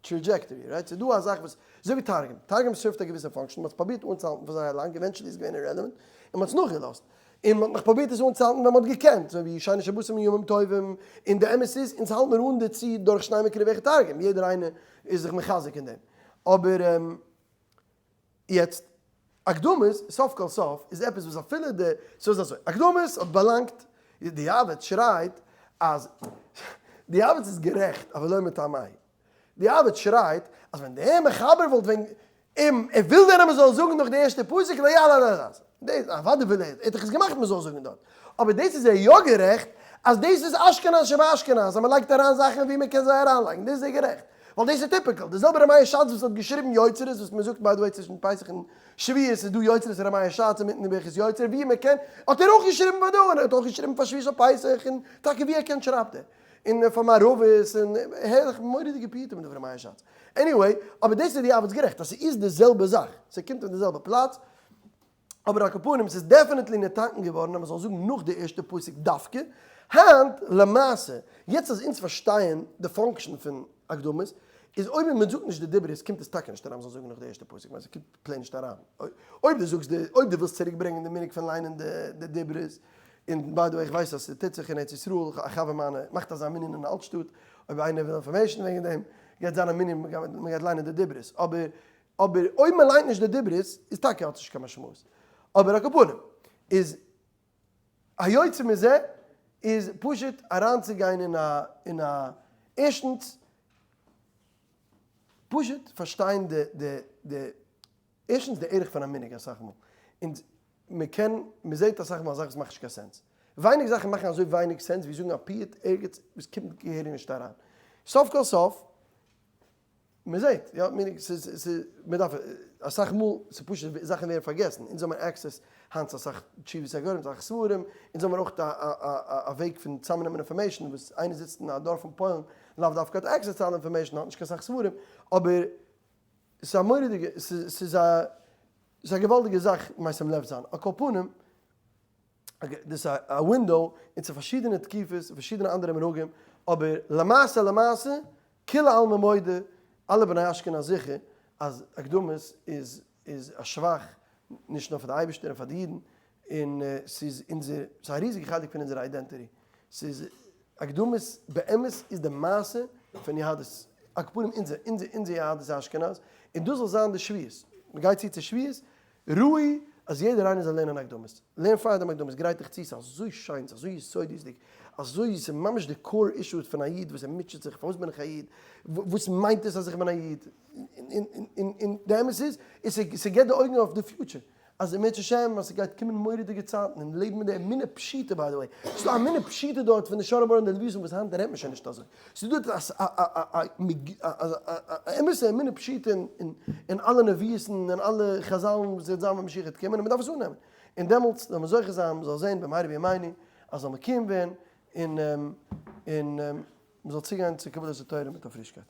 trajectory, right? ס'איז דא א זאך וואס, אזוי ווי תרגום, תרגום serve ט א געוויסע function, מ'האט עס פרובירט אנצוהאלטן פאר זייער לאנג, eventually איז געווען irrelevant, און מ'האט עס נאכגעלאזט. און מ'האט נאך פרובירט עס אנצוהאלטן ווען מ'האט געקענט, אזוי ווי שיינע שבתים און ימים טובים, און די אמת איז, אונז האלט מיר אן דערצו דורך שני מקרא ואחד תרגום, יעדער איינער איז זיך מחזק אין דעם. אבער יעצט, אקדמות, סוף כל סוף, איז עפעס וואס אפילו די, ס'איז אזוי, אקדמות האט באלאנגט, די יעבץ שרייט אז, די יעבץ איז גערעכט, אבל לא מטעמי. די יעבץ שרייט אז ווען דער מחבר וואלט ווען אים, ער וויל דען אז מ'זאל זאגן נאך די ערשטע פסוק לא יעלה על הדעת. דאס, אוודאי וויל ער, ער האט דאך עס געמאכט מ'זאל זאגן דארט. אבער דאס איז ער יא גערעכט, אז דאס איז אשכנז שבאשכנז, אז מ'לייגט אריין זאכן ווי מ'קען זיי אריינלייגן, דאס איז ער גערעכט. ווייל דאס איז typical, די זעלבע ר' מאיר שץ וואס האט געשריבן יוצרות וואס מען זאגט by the way צווישן פסח און שבועות איז דא יוצרות ר' מאיר שץ אינמיטן די ברכת יוצר ווי מען קען, האט ער אויך געשריבן פאר דא און ער האט אויך געשריבן פאר שבועות און פסח און טאקע ווי ער קען שרייבט ער און פאר מערבית און הערליך מורא'דיגע פיוטים דא פון ר' מאיר שץ anyway אבער דאס איז די יעבץ גערעכט אז ס'איז די זעלבע זאך ס'קומט פון די זעלבע פלאץ אבער על כל פנים ס'איז definitely נתקן געווארן אז מ'זאל זאגן נאך די ערשטע פסוק דווקא, היינט למעשה, יעצט אז אונז פארשטייען די function פון אקדמות, איז אויב מען זאגט נישט די דיברות קומט עס טאקע נישט אריין מ'זאל זאגן נאך די ערשטע פסוק, ווייל ס'קומט plain נישט אריין, אויב דו זאגסט די, אויב דו ווילסט צוריק ברענגען די מנהג פון ליינען די דיברות, און by the way איך ווייס אז ס'טוט זיך אין ארץ ישראל, א חבר מיינע מאכט אזא מנין אין אלטשטאט, אויב איינער וויל information וועגן דעם, גייט זיין א מנין מ'גייט ליינען די דיברות, אבער אבער אויב מען ליינט נישט די דיברות איז טאקע האט נישט קיין משמעות. אבער על כל פנים איז היוצא מזה איז פשוט אריינצוגיין אין א אין א ערשטנס פשוט פארשטיין די די די ערשטנס די ערך פון א מנהג אסאך מאל און מען קען מען זעט אסאך מאל א זאך וואס מאכט נישט קיין sense. ווייניג זאכן מאכן אזוי ווייניג sense ווי זאגן א פיוט ערגעץ וואס קומט געהעריג נישט אריין. סוף כל סוף מען זעט, יא, meaning ס'איז, ס'איז, מען דארף, אסאך מאל, ס'איז פשוט זאכן ווערן פארגעסן, אונז האבן access היינט צו אסאך תשובות הגאונים, אסאך ספרים, אונז האבן אויך א א א וועג פון צוזאמנעמען information, וואס איינער זיצט אין א דארף אין פוילן, לאו דווקא האט access צו אלע information, האט נישט קיין סאך ספרים, אבער ס'איז א מורא'דיגע, ס'איז ס'איז א, ס'איז א געוואלדיגע זאך משים לב זיין, על כל פנים, דאס איז א window אין צו פארשידענע תקופות און פארשידענע אנדערע מנהגים, אבער למעשה למעשה כולי עלמא מודה, אלע בני אשכנז זיכער, אז אקדמות איז איז א שבח נישט נאר פאר די אייבערשטער און פאר די אידן, און ס'איז אונזער, ס'איז א ריזיגע חלק פון אונזער identity, ס'איז אקדמות באמת איז די מעשה פון יהדות, על כל פנים אונזער אונזער אונזער יהדות אשכנז, און דאס זאל זיין די שבועות, מ'גייט צו צו שבועות, ראוי אז יעדער איינער זאל לערנען אקדמות, לערן פאר דעם אקדמות, גרייט דיך צו, ס'איז אזוי שיין, ס'איז אזוי יסודות'דיג, אזוי, ס'איז ממש די core issue פון א איד וואס ער מוטשעט זיך, פארוואס בין איך א איד, וואס מיינט עס אז איך בין א איד, און די אמת איז, ס'געבט די אויגן אויף די future, אז אם ירצה השם אז ס'גייט קומען מורא'דיגע צייטן, און לעבן מיט די אמונה פשוטה by the way, ס'איז דא א אמונה פשוטה דארט פון די שור הבר און די לוויתן וואס היינט רעדט מען שוין נישט אזוי. ס'איז דא א אמת'ע אמונה פשוטה אין אלע נביאות'ן און אלע חזל'ן וואס וועט זיין ווען משיח וועט קומען און מ'דארף עס אננעמען. און דעמאלטס זאל מען זוכה זיין מ'זאל זען במהרה בימינו אז זאל מקוים ווערן און און מ'זאל צוגיין צו קבלת התורה מיט א פרישקייט.